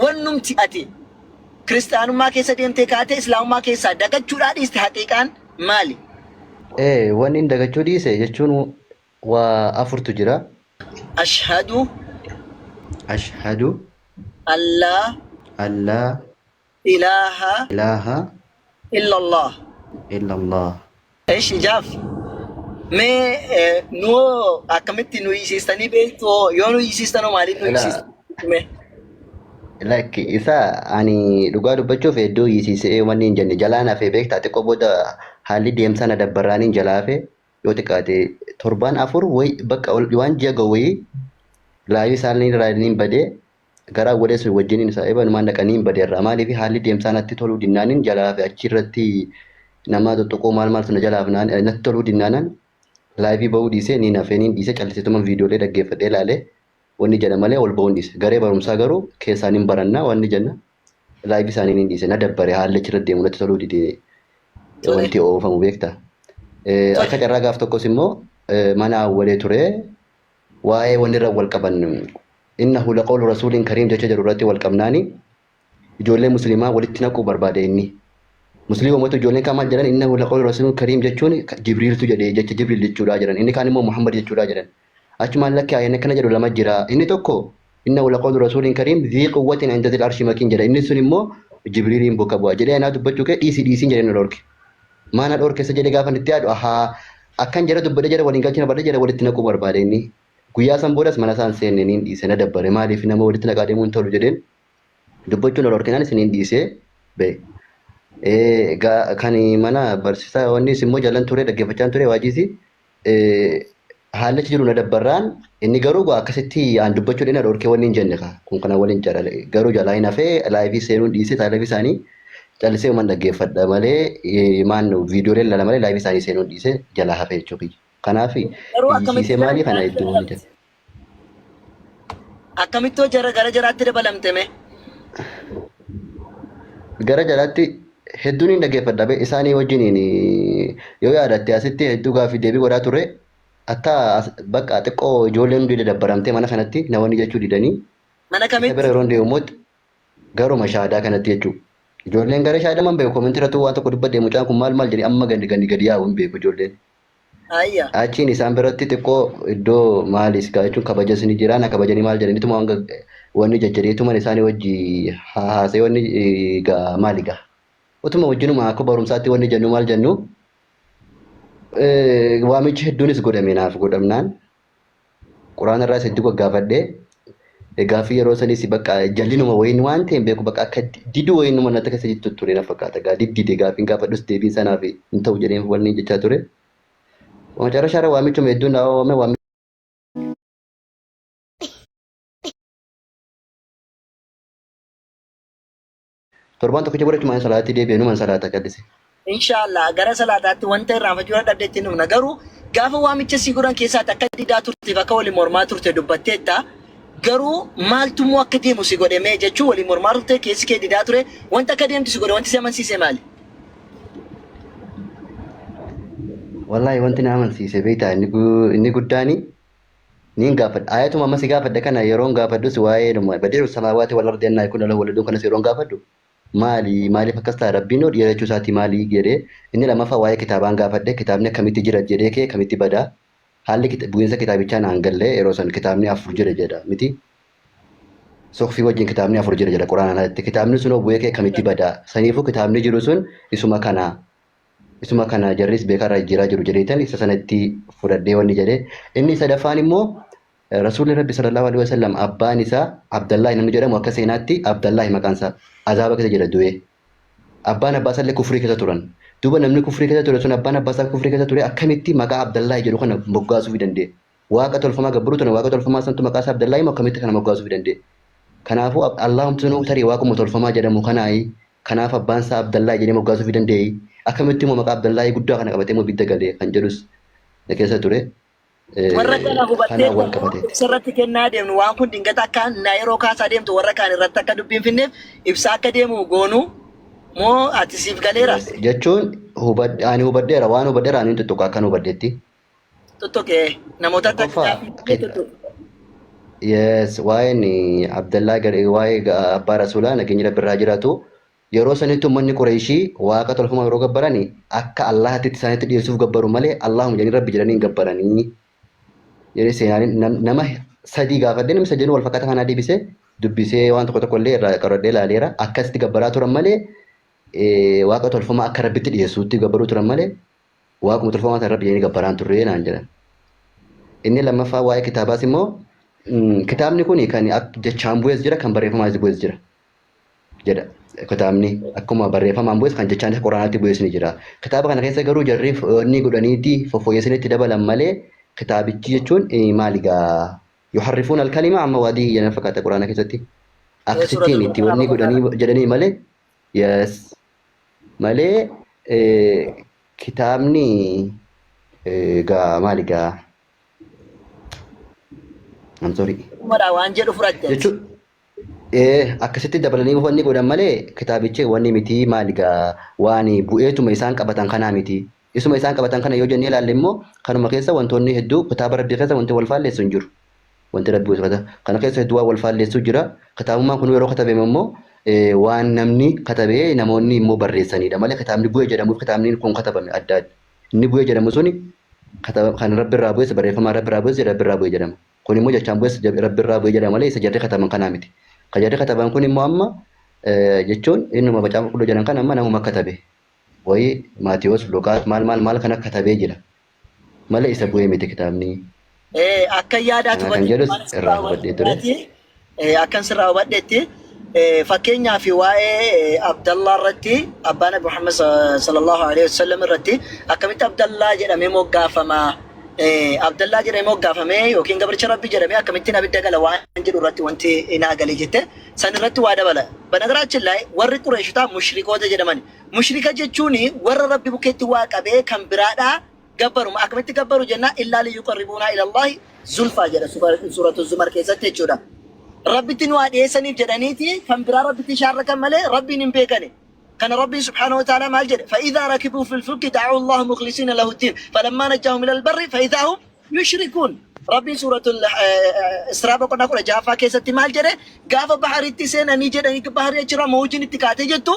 Wannumti ati kiristaanummaa keessa deemtee kaatee islaamummaa keessaa dagachuudhaa dhiiste haqiiqaan maali? Ee, wanni hin dagachuu dhiise jechuun waa afurtu jira. Ashhadu. Ashhadu. Allaa. Allaa. Ilaaha. Ilaaha. Illallah. Illallah. Eshi jaaf. Mee nuhoo akkamitti nu hiisiistanii beektu hoo yoo nu hiisiistan hoo maaliin nu Ilaa hiisiistan mee? Lakki isa ani dhugaa dubbachuuf hedduu hiisiisee wanni hin jenne jalaan hafee beektaa xiqqoo booda haalli deemsa na dabbarraaniin jalaa hafe yoo xiqqaate torbaan 4 wayi bakka ol waan ji'a ga'u wayii laayii isaanii irraa niin badee gara awwalee sun wajjiniin isaa ebanumaan dhaqanii hin bade irraa maaliif haalli deemsaa natti toluu dinnaaniin jalaa hafe achi irratti nama tuttuquu maal maal sun jalaa hafnaan natti toluu dinnaanan laayivii ba'uu dhiisee niin hafee niin dhiisee calliseetuma viidiyoolee dhaggeeffadhee ilaalee wanni jedha malee ol ba'uun dhiise garee barumsaa garuu keessaan hin baranna wanni jenna laayivii isaanii niin dhiise na dabbare haalli achirra deemu natti toluu dide wanti oofamu beekta. Akka carraa gaaf tokkos immoo mana awwalee ture waa'ee wanni irra wal qaban innahu laqawlu rasuulin kariim jecha jedhu irratti wal qabnaani ijoollee musliimaa walitti naquu barbaade inni. Musliimumatu ijoolleen kaan maal jedhan innahu laqawlu rasuulin kariim jechuun Jibriiltu jedhe jecha Jibriil jechuudha jedhan inni kaan immoo Muhammad jechuudha jedhan. Achumaan lakki ayyanni akkana jedhu lama jira inni tokko innahu laqawlu rasuulin kariim dhii quwwatin inda dhil arshi makiin jedha inni sun immoo Jibriiliin bakka bu'a jedhee anaa dubbachuu kee dhiisi dhiisiin jedhee na dhorke. Maa na dhorke isa jedhee gaafan itti yaadu ahaa akkan jara dubbadhe jara waliin galchina barbaade jara walitti naquu barbaade inni. Guyyaa san boodas mana isaan seenne niin dhiise na dabbare maaliif nama walitti naqaa deemuun tolu jedheen dubbachuun na dhorkinaan isiniin dhiisee ba'e. Kan mana barsiisaa wanni immoo jalan ture dhaggeeffachaan ture waajiisi haalli achi jiru na dabbarraan inni garuu gaa akkasitti aan dubbachuu dhina dhorkee wanni hin jenne kaa kun kana waliin jala garuu jalaa hin hafee laayivii seenuun dhiisee laayivii isaanii callisee uman dhaggeeffadha malee maan viidiyooleen lala malee laayivii isaanii seenuun dhiisee jalaa hafee jechuu kiyya. Kanaaf Garuu akkamitti hiisiisee gara maalii kana jaraatti iddoo wanni dabalamte? jedhe. Akkamittoo jara gara jaraatti dabalamte mee? Gara jalaatti hedduun hin dhaggeeffadha be isaanii wajjiniin yoo yaadatte asitti hedduu gaaffii deebii godhaa turre hatta bakka xiqqoo ijoolleen hundi dadabbaramtee mana kanatti namoonni jechuu didanii Mana isa bira kamitti? yeroon deemu immoo garuma shaadaa kanatti jechuudha. Ijoolleen gara shaadaa man beeku komentii irratti waan tokko dubbadhe mucaan kun maal maal jedhee amma gadi gadi gadi yaa'u hin beeku ijoolleen. Ayya. Achiin isaan biratti xiqqoo iddoo maalis gaa jechuun kabajas ni jira na kabajanii maal jedhaniituma waan wanni jajjadeetuman isaanii wajji haasa'ee wanni gaa maali gaa. Utuma wajjinuma akka barumsaatti wanni jennu maal jennu waamichi hedduunis godhame naaf godhamnaan Quraana irraas hedduu gaggaafadhe. Gaaffii yeroo sanis bakka jallinuma wayiin waan ta'e hin beeku bakka akka diduu wayiin numa natti keessa jirtu ture na fakkaata. Gaa diddide gaaffiin gaafadhus deebiin sanaaf hin ta'u jedheen wanni jechaa ture. Macarashaarra waamichuma hedduun naa waamame waamicha Torbaan tokkicha booda achumaan salaatti deebi'e numan salaata callise. Inshaallah gara salaataatti wanta irraanfachuu dadhabde itti dhufna. Garuu gaafa waamicha sii godhan keessaatti akka didaa turteef akka waliin mormaa turte dubbatteetta. Garuu maaltu immoo akka deemu si godhe mee jechuun waliin mormaa turte keessi kee didaa ture wanta akka deemtu si godhe wanti si amansiise maali? Wallaahi wanti na amansiise beektaa inni inni guddaani niin gaafadha. Ayatuma amma si gaafadhe kana yeroon gaafadhus waa'ee dhuma badiiru samaawaati wal ardi annaa yakuna lahu waladun kanas yeroon gaafadhu maali maaliif akkas ta'a rabbiin hoo dhiira jechuu isaatii maali jedhee inni lammaffaa waa'ee kitaabaan gaafadhe kitaabni akkamitti jira jedhee kee akkamitti badaa haalli bu'iinsa kitaabichaa naan galle yeroo san kitaabni 4 jira jedha miti Suhfii wajjin kitaabni 4 jira jedha quraanaan alatti kitaabni sun hoo bu'ee kee akkamitti badaa saniifuu kitaabni jiru sun isuma kana Isuma kana jarris beekaa irraa jijjiiraa jiru jedheetan isa sanatti fudhadhee wanni jedhe. Inni sadaffaan immoo Rasuulli Rabbi sallallahu alaihi wasallam abbaan isaa Abdallahi namni jedhamu akka seenaatti Abdallahi maqaan isaa azaaba keessa jira du'ee. Abbaan abbaa isaallee kufrii keessa turan. Duuba namni kufrii keessa ture sun abbaan abbaa isaa kufrii keessa ture akkamitti maqaa Abdallahi jedhu kana moggaasuufii danda'e? Waaqa tolfamaa gabbaruu turan waaqa tolfamaa santu maqaa isaa Abdallahi moo akkamitti kana moggaasuufii danda'e? Kanaafuu Allahumti sunuu tarii waaquma tolfamaa jedhamu kanaayi Kanaaf abbaan isaa Abdallaahi jedhee moggaasuufii danda'eeyi? Akkamitti immoo maqaa Abdallaahii guddaa kana qabatee immoo ibidda gale kan jedhus na keessa ture. Warra kana hubattee Kanaan wal immoo qabateeti. ibsa irratti kennaa deemnu waan kun dingata akka na yeroo kaasaa deemtu warra kaan irratti akka dubbiin finneef ibsa akka deemu goonu moo ati siif galeera? Jechuun hubad, ani hubadheera waan hubadheera ani hin tuttuqa akkan hubadhetti. Tuttuqee namoota akka Tokkoffaa gaaffii tuttuqe. Yes, waa'een Abdallaa waa'ee abbaa Rasuulaa nageenyi Rabbi irraa jiraatu yeroo sanitti uummanni Qureeshii waaqa tolfamaa yeroo gabbarani akka Allaahatti isaanitti dhiyeessuuf gabbaru malee Allaahuma jedhanii Rabbi jedhanii hin gabbaranii. Jedhee seenaan nama sadii gaafadhee namni sadeen wal fakkaataa kanaa deebisee dubbisee waan tokko tokko illee irraa qoradhee ilaaleera. Akkasitti gabbaraa turan malee waaqa tolfamaa akka Rabbitti dhiyeessuutti gabbaruu turan malee waaquma tolfamaa sana Rabbi jedhanii gabbaraan turre naan jedhan. Inni lammaffaa waa'ee kitaabaas immoo kitaabni kun kan jechaan bu'es jira kan barreeffamaanis bu'es jira jedha. Kitaabni akkuma barreeffamaan bu'es kan jechaan Quraanaatti bu'es ni jira. Kitaaba kana keessa garuu jarri inni godhaniiti fofooyyessanii itti dabalan malee kitaabichi jechuun maali gaa yuharrifuun alkalima amma waadii jedhan fakkaata Quraana keessatti. Akkasittiin itti wanni godhanii jedhanii malee yes malee kitaabni gaa maali gaa I'm sorry. Dhumadha waan jedhu fudhatte. Jechuun akkasitti dabalanii wanni godhan malee kitaabichi wanni miti maali gaa waan bu'eetuma isaan qabatan kanaa miti. Isuma isaan qabatan kana yoo jennee ilaalle immoo kanuma keessa wantoonni hedduu kitaaba Rabbii keessa wanti wal faalleessu hin jiru. Wanti Rabbii buuse kana keessa hedduu waan wal faalleessu jira. Kitaabummaan kun yeroo katabame immoo waan namni katabee namoonni immoo barreessanidha malee kitaabni bu'e jedhamuuf kitaabni kun katabame adda adda. Inni bu'e jedhamu suni kan Rabbi irraa bu'es barreeffamaan Rabbi irraa bu'es Rabbi irraa bu'e jedhama. Kun immoo jechaan bu'es Rabbi irraa bu'e jedhama malee isa jarri kataban kanaa miti. Kan jarri kataban kun immoo amma jechuun innuma macaafa qulqulluu jedhan kan amma namuma katabe. Wayi Maatiyos, Luqaas maal maal maal kana katabee jira. Malee isa bu'ee miti kitaabni. Akka yaadaatu Kana kan jedhus irraa hubadhee ture. Akkan sirraa hubadhetti fakkeenyaaf waa'ee Abdallaa irratti abbaa Nabi Muhammad sallallahu alaihi wasallam irratti akkamitti Abdallaa jedhamee moggaafama Abdallaa jedhamee moggaafamee yookiin gabricha Rabbi jedhamee akkamittiin abidda gala waan jedhu irratti wanti naa gale jette san irratti waa dabala. Banagaraaችን ላይ warri Qureeshotaa mushrikoota jedhaman. Mushrika jechuun warra Rabbi bukkeetti waa qabee kan biraadhaa gabbaru. Akkamitti gabbaru jennaan illaa liyuqarribuunaa ilallahi zulfaa jedha suuratu Zumar keessatti jechuudha. Rabbitti nu haa dhiyeessaniif jedhaniiti kan biraa Rabbitti shaarrakan malee Rabbiin hin beekani. Kana Rabbiin subhaanahu wa ta'ala maal jedhe? فإذا ركبوا في الفلك دعوا الله مخلصين له الدين فلما نجاهم إلى البر فإذا هم يشركون. Rabbiin suuratul Israa boqonnaa 16ffaa keessatti maal jedhe? Gaafa baharitti seenanii jedhanii baharii achirraa mawjiin itti kaatee jettu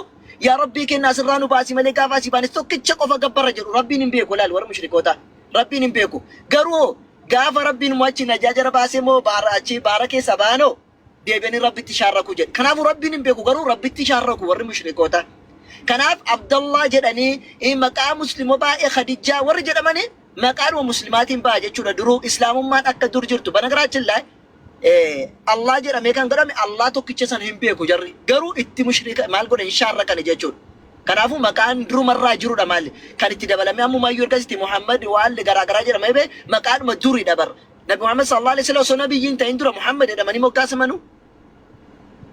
yaa Rabbii keenya asirraa nu baasi malee gaafa asii baanes tokkicha qofa gabbara jedhu. Rabbiin hin beeku laal warra mushrikoota. Rabbiin hin beeku. Garuu gaafa Rabbiin immoo achi najaa jara baasee moo baara achi baara keessa baanoo deebi'anii Rabbitti shaarraku jedhe. Kanaafuu Rabbiin hin beeku garuu Rabbitti shaarraku warri mushrikoota. Kanaaf Abdallaa jedhanii maqaa muslimoo baay'ee Khadijaa warri jedhamanii maqaadhuma muslimaatiin ba'a jechuudha. Duruu islaamummaan akka dur jirtu. በነገራችን ላይ Allah jedhamee kan godhame Allah tokkicha sana hin beeku jarri. Garuu itti mushrika maal godhan shaarrakan jechuudha. Kanaafuu maqaan durumarraa jirudha maali? Kan itti dabalamee ammumayyuu ergasitti Muhammad waan garaagaraa jedhamee bee maqaadhuma duridha bar. Nabi Muhammad sallallahu alaihi wasallam osoo nabiyyiin ta'in dura Muhammad jedhamanii moggaasamanu.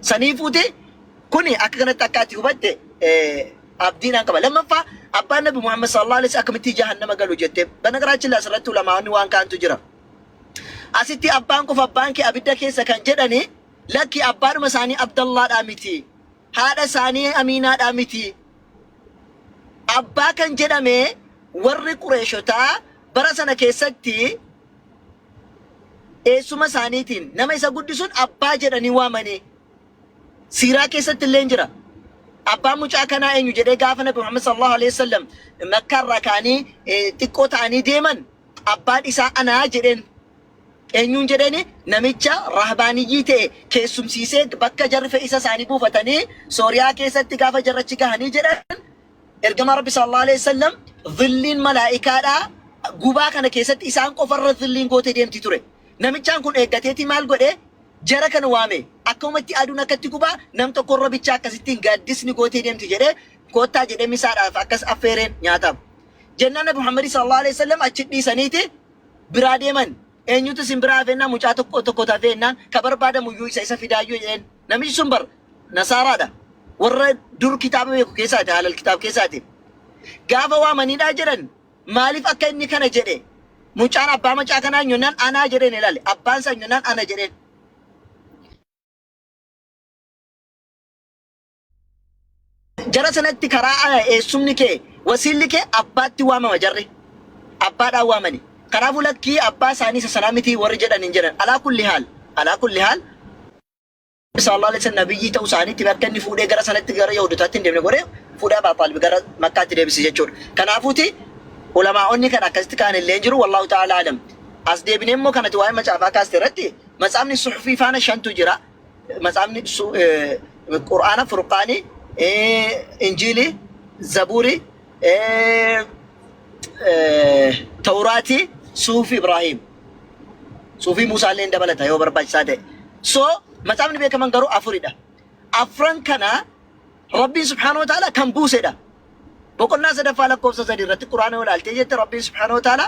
Saniifuuti kuni akka kanatti akka ati hubatte abdiin qaba. Lammaffaa abbaan Nabi Muhammad sallallahu alaihi wasallam akkamitti jahannama galu jette. በነገራችን ላይ asirratti ulamaonni waan kaantu jira. Asitti abbaan qofa abbaan kee abidda keessa kan jedhani lakki abbaadhuma isaanii Abdallaadhaa miti. Haadha isaanii Amiinaadhaa miti. Abbaa kan jedhame warri Qureeshotaa bara sana keessatti eessuma isaaniitiin nama isa guddisuun abbaa jedhanii waamanii. Siiraa keessatti illee jira. Abbaan mucaa kanaa eenyu jedhee gaafa Nabi Muhammad sallallahu alaihi wasallam Makkaarraa ka'anii xiqqoo ta'anii deeman abbaan isaa anaa jedheen. Eenyuun jedheeni namicha rahbaaniyyii ta'e keessumsiisee bakka jarri fe'isa isaanii buufatanii Sooriyaa keessatti gaafa jarrachi gahanii jedhan ergamaa Rabbi sallallahu alaihi wasallam zilliin malaa'ikaadhaa gubaa kana keessatti isaan qofarra zilliin gootee deemti ture. Namichaan kun eeggateeti maal godhe jara kana waame akkamatti aduun akkatti gubaa nam tokkorra bichaa akkasittiin gaaddisni gootee deemti jedhee koottaa jedhee misaadhaaf akkas affeereen nyaataaf. Jennaan Nabi Muhammad sallallahu alaihi wasallam achi dhiisaniiti biraa deeman. Eenyutu isin biraa hafeennaan mucaa tokko tokko hafeennaan ka barbaadamu iyyuu isa isa fidaayyuu jedheen. Namichi sun bar nasaaraadha. Warra dur kitaaba beeku keessaati haalal kitaab keessaati. Gaafa waamaniidhaa jedhan maaliif akka inni kana jedhe mucaan abbaa mucaa kanaa eenyunnaan anaa jedheen ilaali abbaan isaa eenyunnaan ana jedheen. Jara sanatti karaa eessumni kee wasiilli kee abbaatti waamama jarri. Abbaadhaan waamani. Kanaafuu lakkii abbaa isaanii isa sanaa miti warri jedhan hin jedhan. Alaa kulli haal. Alaa kulli haal sallallahu alaihi wasallam nabiyyii ta'uu isaaniitti akka inni fuudhee gara sanatti gara Yahudotaatti hin deemne godhee fuudhee Abaa Xaalib gara Makkaatti deebise jechuudha. Kanaafuuti ulamaa'onni kan akkasitti ka'an illee jiru wallahu ta'ala alam. As deebinee immoo kanati waa'ee macaafaa kaaste irratti matsaafni suhufii faana shantu jira. Matsaafni Qur'aana, Furqaanii, Injiilii, Zabuurii, Tawraatii, Suhufii Ibrahiim. Suufii Muusaa illee hin dabalata yoo barbaachisaa ta'e. So matsaafni beekaman garuu afuridha. Afran kana Rabbiin subhaanahu wa ta'ala kan buusedha. Boqonnaa sadaffaa lakkoofsa 3 irratti Quraana yoo ilaaltee jette Rabbiin subhaanahu wa ta'ala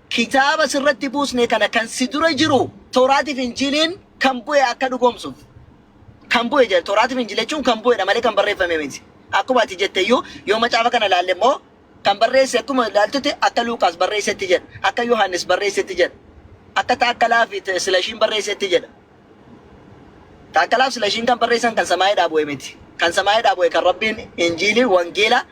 kitaaba sirratti buusne kana kan si dura jiru Tooraatiif Injiiliin kan bu'e akka dhugoomsuuf. Kan bu'e jedha. Tooraatiif Injiil jechuun kan bu'edha malee kan barreeffame miti. Akkuma ati jette iyyuu yoo macaafa kana ilaalle immoo Kan barreesse akkuma ilaaltutti akka Luuqaas barreessetti jedha. Akka Yohaannis barreessetti jedha. Akka Taakkalaa fi Silashiin barreessetti jedha. Taakkalaa fi Silashiin kan barreessan kan samaayiidhaa bu'e miti. Kan samaayiidhaa bu'e kan Rabbiin Injiilii Wangeela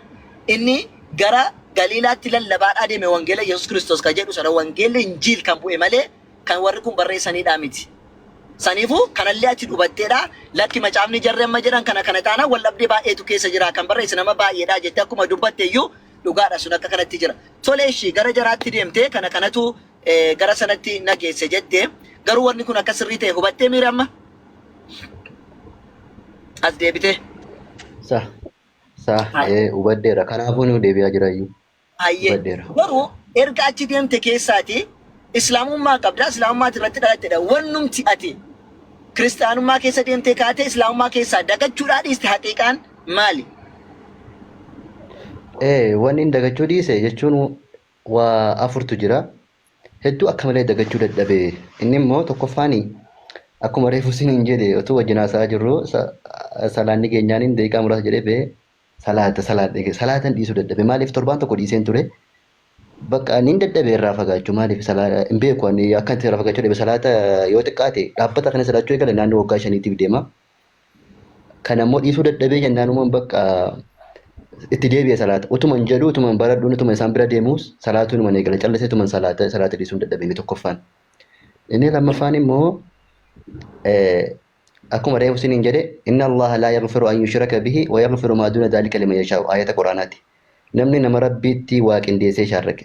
inni gara Galiilaatti lallabaadhaa deeme Wangeela Yesuus Kiristoos kan jedhu sana Wangeelli Injiil kan bu'e malee kan warri kun barreessaniidhaa miti. Saniifuu kanallee ati dhubatteedha. Lakki macaafni jarri amma jedhan kana kana taanaan wal dhabdee baay'eetu keessa jira. Kan barreesse nama baay'eedha jettee akkuma dubbatte iyyuu dhugaadha sun akka kanatti jira. Tole ishii gara jaraatti deemtee kana kanatu gara sanatti na geesse jette. Garuu wanni kun akka sirrii ta'e hubattee miira amma? As deebitee. Sa sa hubadheera. Kanaafuu nu deebi'aa jira iyyuu. Hayyee. Hubadheera. Garuu erga achi deemte keessaati Islaamummaa qabda, Islaamummaati irratti dhalattedha. Wannumti ati kiristaanummaa keessa deemtee kaatee Islaamummaa keessaa dagachuudhaa dhiiste haqiiqaan maali? Wanni hin dagachuu dhiise jechuun waa afurtu jira. Hedduu akka malee dagachuu dadhabe. Inni immoo tokkoffaani akkuma reefu isiniin jedhe otuu wajjin haasa'aa jirru salaanni keenyaaniin daqiiqaa muraasa jedhee ba'ee Salaata salaadhe salaatan dhiisuu dadhabe maaliif torbaan tokko dhiiseen ture bakka nin dadhabe irraa fagaachuu maaliif salaata hin beeku ani akka itti irraa fagaachuu dhabe salaata yoo xiqqaate dhaabbata kana salaachuu eegale naannoo waggaa shaniitiif deema kana immoo dhiisuu dadhabee jennaanumaan bakka itti deebi'e salaata utuman jedhu utuman baradhuun utuman isaan bira deemuus salaatuu numan eegale callisee utuman salaata salaata dhiisuun dadhabe inni tokkoffaan inni lammaffaan immoo Akkuma reefu isiniin jedhe inna Allaha laa yaghfiru an yushraka bihi wa yaghfiru maa duuna dhaalika liman yashaa'u aayata Qur'aanaati. Namni nama Rabbiitti waa qindeessee shaarrake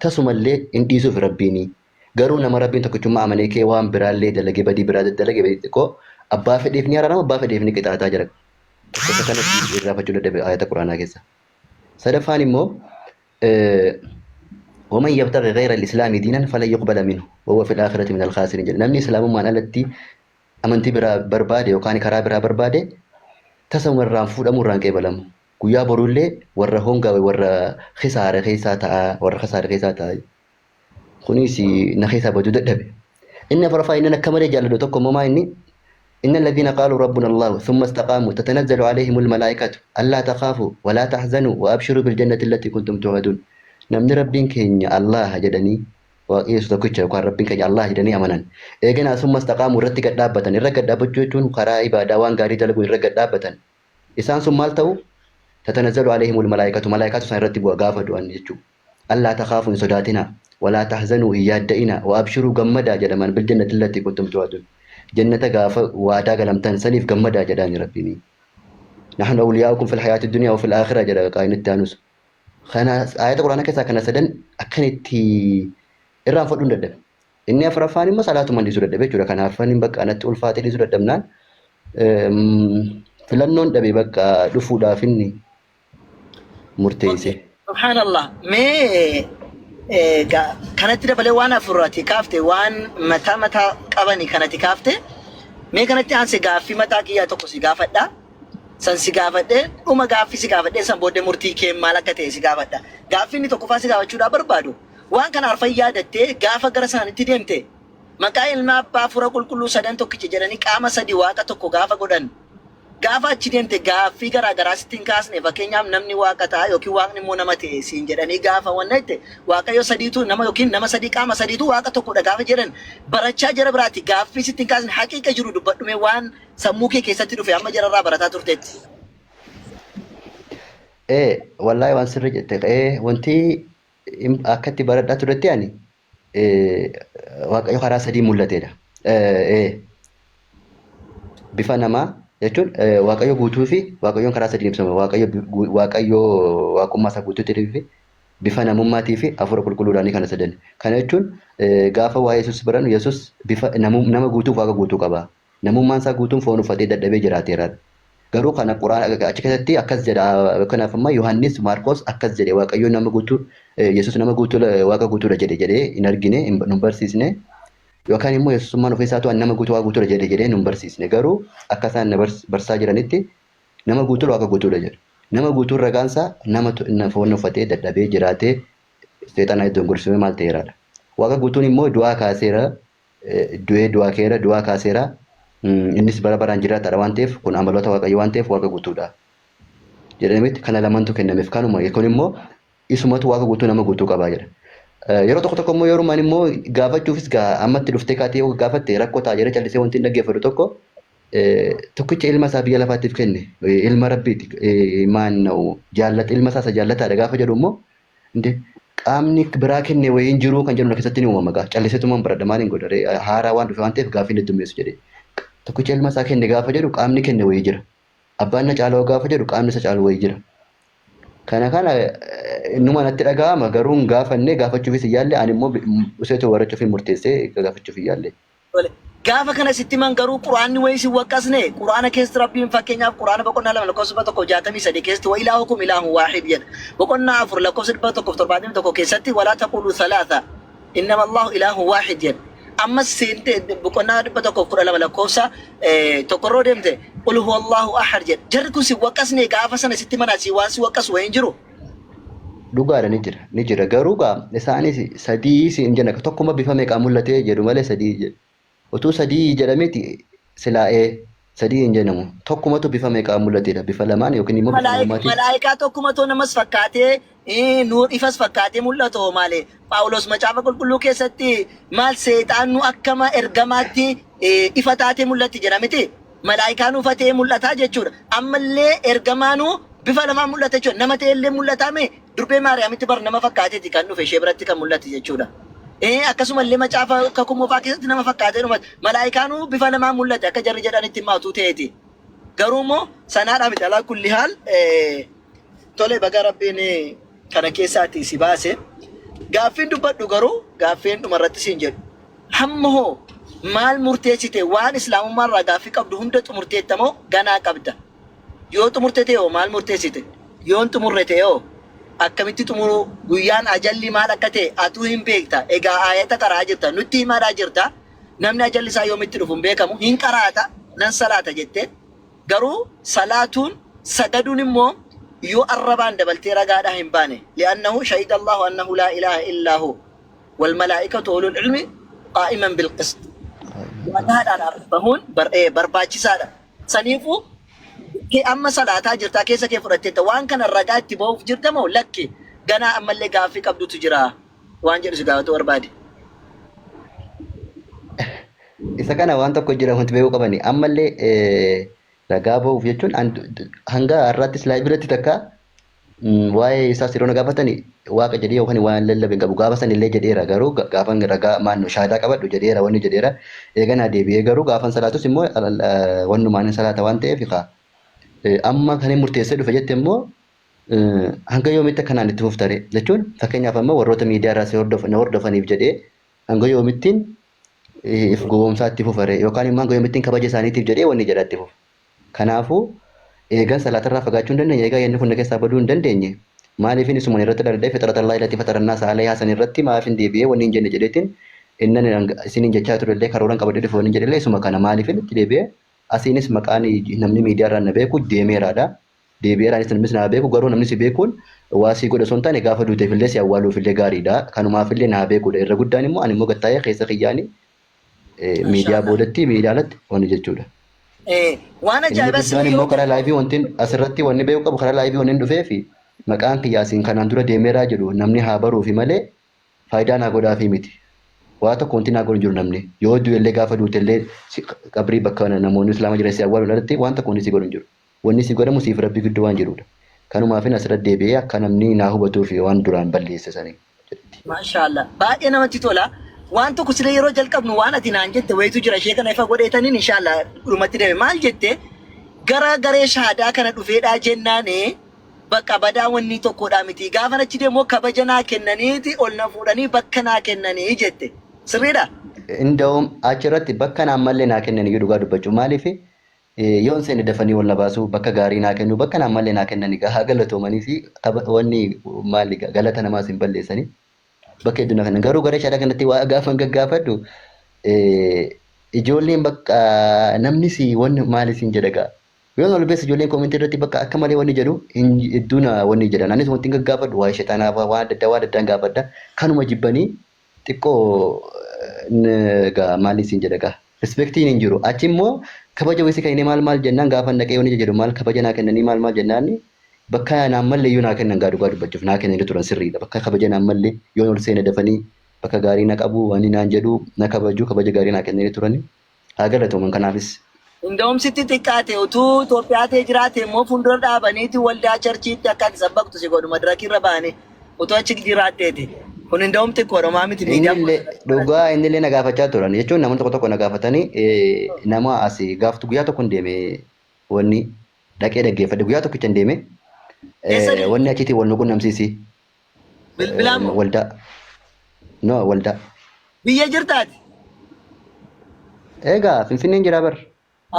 tasumallee hin dhiisuuf Rabbiini. Garuu nama Rabbiin tokkichummaa amanee kee waan biraallee dalagee badii biraa daddalage badii xiqqoo abbaa fedheef ni araarama abbaa fedheef ni qixaataa jira. Tokkocha kana irraafachuu dadhabe aayata Qur'aanaa keessa. Sadaffaan immoo ومن يبتغي غير الإسلام دينا فلن يقبل منه وهو في الآخرة من الخاسرين jedhe namni islaamummaan alatti amantii biraa barbaade yookaan karaa biraa barbaade tasuma irraan fuudhamu irraan qeebalamu guyyaa boruullee warra hongaawe warra khisaare keessaa ta'a warra khasaare keessaa ta'a Kunis na keessaa baduu dadhabe. Inni afuraffaa inni akka malee jaalladhu tokko immoo maa inni إن الذين قالوا ربنا الله ثم استقاموا تتنزل عليهم الملائكة ألا تخافوا ولا تحزنوا وأبشروا بالجنة التي كنتم توعدون namni rabbiin keenya Allah jedhanii Waaqayyo isa tokkicha yookaan rabbiin keenya Allah jedhanii amanan eeganaa summa istaqaamuu irratti gad dhaabbatan irra gad dhaabbachuu jechuun karaa ibaadaa waan gaarii dalaguu irra gad dhaabbatan isaan sun maal ta'u tatanazzalu alayhimul malaa'ikatu malaa'ikaatu isaan irratti bu'a gaafa du'an jechuudha Allaa takhaafuu hin sodaatinaa, walaa tahzanuu hin yaadda'inaa, wa abshiruu gammadaa jedhaman bil jannati allatii kuntum tu'aduun jannata gaafa waadaa galamtan saniif gammadaa jedhaani Rabbiin. Nahnu awliyaa'ukum fil hayaati dunyaa wa fil aakhirah jedha qaayni itti aanus. Kana aayata Qur'aana keessaa kana sadan akkan itti irraanfadhuu hin dadhabe. Inni afuraffaan immoo salaatuma dhiisuu dadhabe jechuudha. Kanaaf inni bakka anatti ulfaatee dhiisuu dadhabnaan filannoon dhabe bakka dhufuudhaaf inni murteesse. Subhaanallah. Mee kanatti dabalee waan afur ati kaafte waan mataa mataa qabani kanati kaafte mee kanatti aanse gaaffii mataa kiyyaa tokko si gaafadha. San si gaafadhee dhuma gaaffii si gaafadhee san booddee murtii kee maal akka ta'e si gaafadha. Gaaffii inni tokkoffaa si gaafachuudhaa barbaadu waan kana arfan yaadattee gaafa gara isaanitti deemte maqaa ilma abbaa hafuura qulqulluu sadan tokkicha jedhanii qaama sadi waaqa tokko gaafa godhan Gaafa achi deemte gaaffii garaa garaa sitti hin kaasne fakkeenyaaf namni waaqa ta'a yookiin waaqni immoo nama ta'e siin jedhanii gaafa wanna jette waaqayyo sadiitu nama yookiin nama sadii qaama sadiitu waaqa tokkodha gaafa jedhan barachaa jara biraati gaaffii sitti hin kaasne haqiiqa jiru dubbadhume waan sammuu kee keessatti dhufe amma jararraa barataa turtetti. Ee wallaahi waan sirrii jette ee wanti akka itti baradhaa turetti ani waaqayyo karaa sadii mul'ateedha. Bifa namaa jechuun Waaqayyo guutuu fi Waaqayyoon karaa sadiin ibsama. Waaqayyo Waaqayyo waaqummaa isaa guutuutii fi bifa namummaatii fi hafuura qulqulluudhaanii kana sadan. Kana jechuun gaafa waa'ee Yesuus barannu Yesuus bifa nama guutuuf Waaqa guutuu qaba. Namummaan isaa guutuun foon uffatee dadhabee jiraateera. Garuu kana Qur'aana achi keessatti akkas jedha. Kanaaf amma Yohaannis Maarqos akkas jedhe Waaqayyo nama guutuu Yesuus nama guutuu Waaqa guutuudha jedhe jedhee hin argine hin nu barsiisne. Yookaan immoo Yesuusummaan ofii isaatu ani nama guutuu Waaqa guutuudha jedhe jedhee nu hin barsiisne. Garuu akka isaan na barsaa jiranitti nama guutuudha Waaqa guutuudha jedhu. Nama guutuun ragaan isaa nama foon uffatee dadhabee jiraatee seexanaa dogongorsimee maal ta'eeraadha. Waaqa guutuun immoo du'aa kaaseera du'ee du'aa ka'eera du'aa kaaseera innis bara baraan jiraataadha waan ta'eef kun amaloota Waaqayyo waan ta'eef Waaqa guutuudha. Jedhametti kana lamantu kennameef kanuma kun immoo isumatu Waaqa guutuu nama guutuu qabaa jedha. Yeroo tokko tokko immoo yerumaan immoo gaafachuufis gaa ammatti dhuftee kaatee yoo gaafatte rakkoo ta'a jedhee callisee wanti hin dhaggeeffatu tokko tokkicha ilma isaa biyya lafaatiif kenne ilma rabbiiti maan jaallata ilma isaa isa jaallataadha gaafa jedhu immoo Inde qaamni biraa kenne wayii hin jiruu kan jedhu na keessatti ni uumama gaa. Calliseetumaan baradha maaliin godha ree haaraa waan dhufe waan ta'eef gaaffiin heddummeessu jedhee. Tokkicha ilma isaa kenne gaafa jedhu qaamni kenne wayii jira. Abbaan na caaloo gaafa jedhu qaamni isa caalu wayii jira. Kana kana numa natti dhaga'ama garuu hin gaafanne gaafachuufis hin yaalle ani immoo useetoo barachuuf hin murteessee gaafachuuf hin yaalle. Tole. Gaafa kana sitti himan garuu Qur'aanni wayii sin waqqasne? Qur'aana keessatti Rabbiin fakkeenyaaf Qur'aana boqonnaa 2 lakkoofsa 163 keessatti wa ilaahukum ilaahun waahid jedha. Boqonnaa 4 lakkoofsa 171 keessatti walaa taquuluu salaasa innama Allahu ilaahun waahid jedha. Ammas seente boqonnaa 112 lakkoofsa tokko irra deemte qul huwa Allahu ahad jedha. Jarri kun sin waqqasne gaafa sana sitti himan asii waan si waqqasu wayii hin jiru. Dhugaadha ni jira ni jira garuu gaa isaanis sadii siin jenna tokkuma bifa meeqaan mul'atee jedhu malee sadii jedhu utuu sadii jedhameeti silaa ee sadii hin jedhamu tokkumatu bifa meeqaan mul'ateedha bifa lamaan yookiin immoo bifa namummaatiin Malaayikaa tokkumatoo namas fakkaatee nuur ifas fakkaatee mul'atu hoo maali? Phaawulos macaafa qulqulluu keessatti maal seexaannu akkama ergamaatti ifa taatee mul'atti jedha miti? Malaayikaan ufatee mul'ataa jechuudha. Ammallee ergamaanuu bifa lamaan mul'ata jechuudha. Nama ta'ellee mul'ataa mee durbee Maariyaamitti bar nama fakkaateeti kan dhufe ishee biratti kan mul'ate jechuudha. Ee akkasumallee macaafa kakuu moofaa keessatti nama fakkaatee dhuma malaayikaanuu bifa lamaan mul'ate akka jarri jedhanitti maatuu ta'eeti. Garuu immoo sanaadhaa miti alaa kulli haal tole baga rabbiin kana keessaati si baase. Gaaffiin dubbadhu garuu gaaffiin dhumarratti siin jedhu. Hamma hoo maal murteessite? Waan Islaamummaa irraa gaaffii qabdu hunda xumurteetta moo ganaa qabda? Yoo xumurte ta'e hoo maal murteessite? Yoo hin xumurre ta'e hoo akkamitti xumuruu? Guyyaan ajalli maal akka ta'e atuu hin beekta. Egaa aayata qara'aa jirta. Nutti himaadhaa jirta. Namni ajalli isaa yoom itti dhufu hin beekamu. Hin qaraata, nan salaata jette. Garuu salaatuun, sagaduun immoo yoo arrabaan dabaltee ragaadhaa hin baane. Li'annahu shahida Allahu annahu laa ilaaha illaa hu. Wal malaa'ikatu ulul ilmi qaa'iman bil qist. Ragaadhaan bahuun barbaachisaadha. Saniifuu kee amma salaataa jirtaa keessa kee fudhatteetta waan kana ragaa itti bahuuf jirta moo lakki ganaa ammallee gaaffii qabdutu jira waan jedhu si gaafachuu barbaade. Isa kana waan tokko jira wanti beekuu qabani. Ammallee ragaa bahuuf jechuun hanga har'aattis laayibirratti takka Waa'ee isaas yeroo na gaafatani waaqa jedhee yookaan waan lallabe hin qabu. Gaafa san illee jedheera garuu gaafan ragaa maanno shaadaa qabadhu jedheera wanni jedheera. Eeganaa deebi'ee garuu gaafan salaatus immoo wannumaan hin salaata waan ta'eef kaa amma kan hin murteessee dhufe jette immoo hanga yoomitti akkanaan itti fuftare jechuun fakkeenyaaf amma warroota miidiyaa irraa si na hordofaniif jedhee hanga yoomittiin if gowwoomsaa itti fufare yookaan immoo hanga yoomittiin kabaja isaaniitiif jedhee wanni jedha itti fufa. Kanaafuu, eegan salaatarraa fagaachuu hin dandeenye, eegaa yanni kun na keessaa baduu hin dandeenye, maaliifin isuman irratti dhaladhee fixratallahi latii fatarannaasa alayhaa san irratti maafin deebi'ee wanni hin jenne jedheetin innan isiniin jechaa turellee karooran qabadhee dhufe wanni jedhellee isuma kana maaliifin itti deebi'ee asiinis maqaan namni miidiyaarraan na beeku deemeeraadha. Deebi'eeraanis namnis na beeku garuu namni si beekuun waa si godha osoo hin taane gaafa duuteefillee si awwaaluufillee gaariidha. Kanumaafillee na beekuudha. Irra guddaan immoo ani immoo gattaa'ee keessa kiyyaani miidiyaa boodatti miidiyaa alatti wanni jechuudha. Waan Inni ajaa'ibaa guddaan si immoo karaa laayivii wanti asirratti wanni beeku qabu karaa laayivii wanni dhufee fi maqaan kiyya asiin kanaan dura deemeeraa jedhu namni haa baruufi malee faayidaa naa godhaafii miti. Waa tokko wanti naa godhu hin jiru namni. Yoo du'ellee gaafa duutellee qabrii bakka namoonni islaama jiran si awwaaluun alatti waan tokko wanni si godhu hin jiru. Wanni si godhamu siif Rabbi gidduu waan jirudha. Kanumaafin asirratti deebi'ee akka namni naa hubatuufi waan duraan balleesse sanii jedhetti. Maashaallah baay'ee namatti tola. Waan tokko sila yeroo jalqabnu waan ati naan jette wayitu jira ishee kana ifa godheetaniin inshallah dhumatti deeme. Maal jette gara garee shahaadaa kana dhufeedhaa jennaani bakka badaa wanni tokkodhaa miti. Gaafa achi deemu kabaja naa kennaniiti ol na fuudhanii bakka naa kennanii jette. Sirriidha? Inda'uum achirratti bakka naan mallee naa kennan iyyuu dhugaa dubbachuu maaliif yoon seene dafanii wal na baasuu bakka gaarii naa kennu bakka naan mallee naa kennan egaa haa galatoomanii fi wanni maali galata namaas hin balleessanii bakka hedduu naa kennan garuu gara shaadaa kanatti waa gaafan gaggaafadhu ijoolleen bakka namni si wanni maali siin jedha gaa yoon ol beessa ijoolleen koomentii irratti bakka akka malee wanni jedhu hedduu na wanni jedhan anis wanti gaggaafadhu waa'ee shexanaa waan adda addaa waan adda addaan gaafadha kanuma jibbanii xiqqoo gaa maali siin jedha gaa Respectiin hin jiru. Achi immoo kabaja wayii si kennee maal maal jennaan gaafa dhaqee wanni jedhu maal kabaja naa kennanii maal maal jennaan bakka naan malle iyyuu naa kennan gaa dhugaa dubbachuuf naa kennanii turan sirriidha. Bakka kabaja naan malle yoon ol seene dafanii bakka gaarii na qabu wanni naan jedhu na kabaju kabaja gaarii naa kennanii turani. Haa galatooman kanaafis. Hunda'umsitti xiqqaate utuu Itoophiyaa ta'ee jiraate immoo fuuldura dhaabaniiti waldaa charchiitti akka ati sabbaqtu si godhu madirakii irra ba'anii utuu achi jiraatteeti. Kun hunda'um xiqqoodha homaa miti miidiyaa Innillee dhugaa innillee na gaafachaa turan jechuun namoonni tokko tokko na gaafatanii nama asii gaaftu guyyaa tokko hin deeme wanni dhaqee dhaggeeffadhe guyyaa tokkicha hin deeme Eessa deemte? Wanni achiitiin wal nu qunnamsiisi. Bilbilaan moo? Waldaa no waldaa. Biyya jirtaati? Egaa Finfinneen jira bar.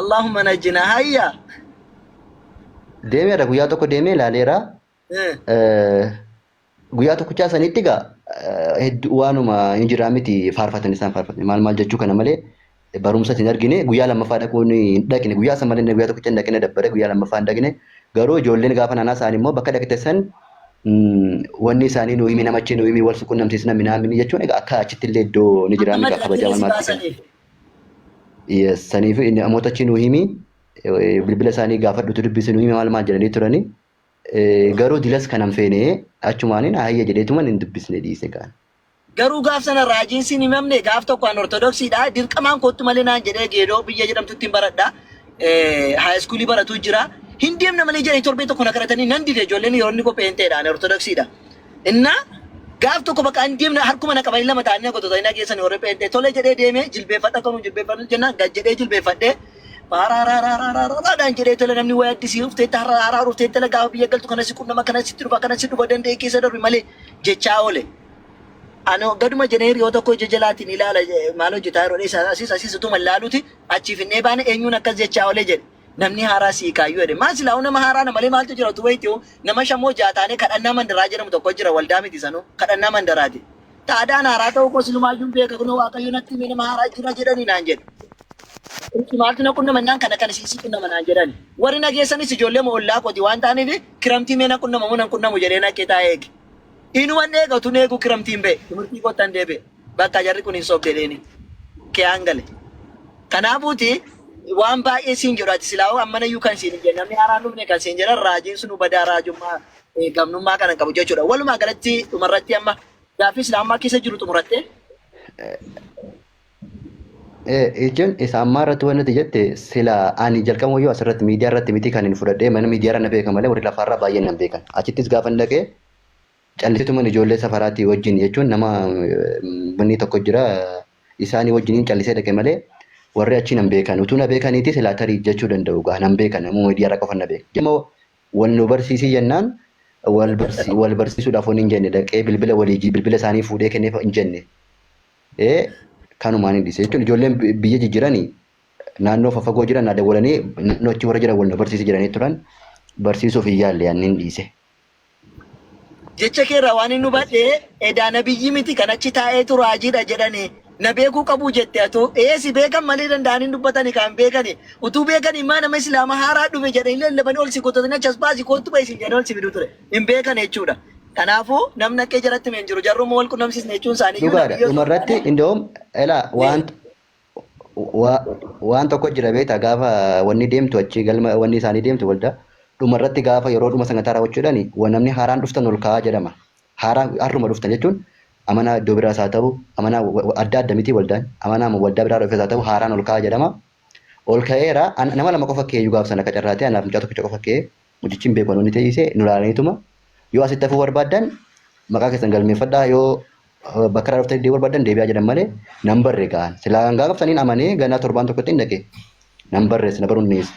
Allahumma najjina hayya. Deemeera guyyaa tokko deemee ilaaleera. Guyyaa tokkichaa sanitti egaa hedduu waanuma hin jiraa miti faarfatan isaan faarfatan maal maal jechuu kana malee barumsa hin argine guyyaa lammaffaa dhaquun hin dhaqne guyyaa san malee guyyaa tokkicha hin dhaqne dabbare guyyaa lammaffaa hin dhaqne garuu ijoolleen gaafa naannaa isaanii immoo bakka dhaqte san wanni isaanii nu himi namachi nu himi wal qunnamsiisna minaamini jechuun egaa akka achitti illee iddoo ni Akka jiraa miti madirakii kabajaa si maal maal baasaniif. Yes, saniif inni namoota achi nu himi bilbila isaanii gaafadhutu dubbisi nu himi maal maal jedhanii turani. Garuu dilas kanan feene achumaaniin hayya jedheetuman hin dubbisne dhiise kaan. Garuu gaaf sana raajiin siin himamne gaaf tokko an ortodoksiidha dirqamaan kottu malee naan jedhee geedoo biyya jedhamtutti hin baradha. High schoolii baratu jira. Hin deemna malee jedhanii torbee tokko na kadhatanii nan dide ijoolleen yeroo inni qophee hin ta'edha ani ortodoksiidha. Innaa gaaf tokko bakka hin deemna harkuma na qabanii lama ta'anii na gototanii na geessanii warri pheenxee tole jedhee deemee jilbeeffadha kanuun jilbeeffadhu jennaan gad jedhee jilbeeffadhee Baaraaraaraaraaraadhaan jedhee tole namni wayi addisii dhuftee har'a haaraa dhuftee tole gaafa biyya galtu kana si qunnama kana sitti dhufa kana si dhufa danda'e keessa darbi malee jechaa oole. Ani gaduma jedhee hiriyoo tokko ija jalaatiin ilaala maal hojjetaa yeroo dheesaa asiis asiis utuma ilaaluuti achii finnee baane eenyuun akkas jechaa oole jedhe. Namni haaraa sii kaayyuu jedhe. Maal silaa nama haaraa na malee maaltu jira utuu wayitii nama shamoo jaataanee kadhannaa mandaraa jedhamu tokko jira waldaa miti sanuu kadhannaa mandaraati. Taadaan haaraa ta'uu koo silumaayyuu beeka kunoo waaqayyo natti hime nama haaraa jira jedhanii naan jedhe. Inti maaltu na qunnama naan kana kana siisi qunnama naan jedhan. Warri na geessanis ijoollee moo ollaa kooti waan ta'aniif kiramtii mee na qunnama moo nan qunnamu jedhee naqqee taa'ee eege. Inuman eega utuun eeguu kiramtiin ba'e. Timirtii kottan deebi'e. Bakka jarri kun hin sobde jedheeni. Keeyaan gale. Kanaafuuti waan baay'ee siin jedhu ati silaa ammanayyuu kan siin hin jedhe namni haaraan dhufne kan siin jedhan raajiin sun badaa raajummaa gamnummaa kana qabu jechuudha. Walumaa galatti dhumarratti amma gaaffii islaamummaa keessa jiru xumurattee. Jechuun isa ammaa irratti wanti nuti jette sila ani jalqaba yoo asirratti miidiyaa irratti miti kan hin fudhadhee mana miidiyaa irra na beeka malee warri lafaarraa baay'een nan beekan. Achittis gaafa hin dhaqee calliseetuman ijoollee safaraatii wajjin jechuun nama manni tokko jira isaanii wajjiniin callisee dhaqe malee warri achi nan beekan. Utuu na beekaniiti silaa tarii jechuu danda'u gaa nan beekan namuma miidiyaa irra qofa na beeka. Immoo wal nu barsiisii jennaan wal barsiisuudhaaf wanni hin jenne dhaqee bilbila walii bilbila isaanii fuudhee kenneef hin jenne. Kanumaan hin dhiise jechuun ijoolleen biyya jijjiiranii naannoo faffagoo jiran na dawwalanii naannoo achi warra jiran wal nu barsiisi jedhanii turan barsiisuuf hin yaalle ani hin dhiise. Jecha kee irraa waan hin hubadhe edaa nabiyyi miti kan achi taa'eetu raajiidha jedhani na beekuu qabuu jette atoo ee si beekan malee danda'anii hin dubbatani kan beekani utuu beekani immaa nama islaama haaraa dhufe jedhanii lallabanii ol si gotatanii achi as baasi koottu ba'i sin jedhanii ol si fiduu ture hin beekan jechuudha. Kanaafuu namni akka jalatti hin jiru jarruma wal qunnamsiisne jechuun isaanii iyyuu Dhugaadha. nabiyyi osoo hin Dhumarratti taane indoom elaa waan waan tokko jira beektaa gaafa wanni deemtu achi galma wanni isaanii deemtu waldaa dhumarratti gaafa yeroo dhuma sangataa raawwachuudhaan namni haaraan dhuftan ol ka'aa jedhama. Haaraa har'uma dhuftan jechuun amanaa iddoo biraas haa ta'u amanaa adda adda miti waldaan amanaa waldaa biraa dhufes haa ta'u haaraan ol ka'aa jedhama. Ol ka'eera nama lama qofa ka'ee gaaf sana akka carraatee anaaf mucaa tokkicha qofa ka'ee mucichi hin beeku wanni ta'ise nu ilaalaniituma yoo asitti hafuu barbaaddan maqaa keessan galmeeffadhaa yoo Bakka irraa dhuftanii deebi'uu barbaadan deebi'aa jedhan malee nan barre ga'an. Silaa hangaa qabsaniin amanee ganaa torbaan tokkotti hin dhaqe. Nan barreesse na baruun niis.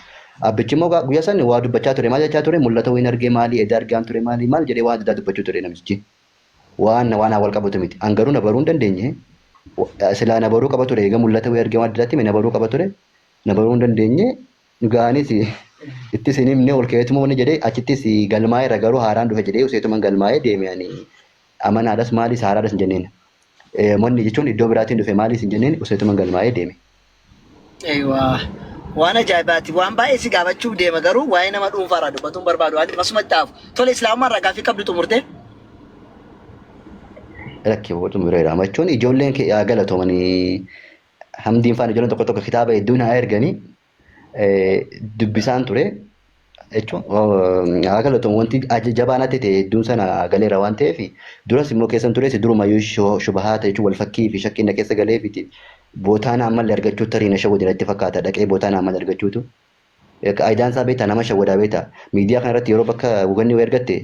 Abbichi immoo guyyaa san waa dubbachaa ture maal jechaa ture mul'ata wayiin argee maali edaa argaan ture maali maal jedhee waan adda addaa dubbachuu ture namichi. Waan waan wal qabatu miti. An garuu na baruu hin dandeenye. Silaa na baruu qaba ture egaa mul'ata wayii argee waan adda addaatti hime na baruu qaba ture. Na baruu hin dandeenye. Ga'anis itti isin himne ol ka'eetuma wanni jedhee achittis galmaa'eera garuu haaraan dhufe jedhee useetuman galmaa'ee deeme ani amanaadhas maalis haaraadhas hin jenneen. Wanni jechuun iddoo biraatiin dhufe maalis hin jenneen useetuman galmaa'ee deeme. Eewaa. Waan ajaa'ibaati. Waan baay'ee si gaafachuuf deema garuu waa'ee nama dhuunfaarraa dubbatuun barbaadu. Waan asumatti haafu. Tole Islaamummaa irraa gaaffii qabdu xumurtee? Lakki xumureera. Jechuun ijoolleen kee haa galatoomanii hamdiin faana ijoolleen tokko tokko kitaaba hedduu naa erganii dubbisaan ture. Jechuun haa galatoomu wanti jabaa natti ta'e hedduun sana galeera waan ta'eef duras immoo keessan tures durumayyuu shubahaata jechuun wal fakkii fi shakkiin na keessa galeefiti bootaa naa malle argachuu tarii na shawwade natti fakkaata dhaqee bootaa naa malle argachuutu. Aayidaan isaa beektaa nama shawwadaa beektaa miidiyaa kana irratti yeroo bakka guganni wayii argatte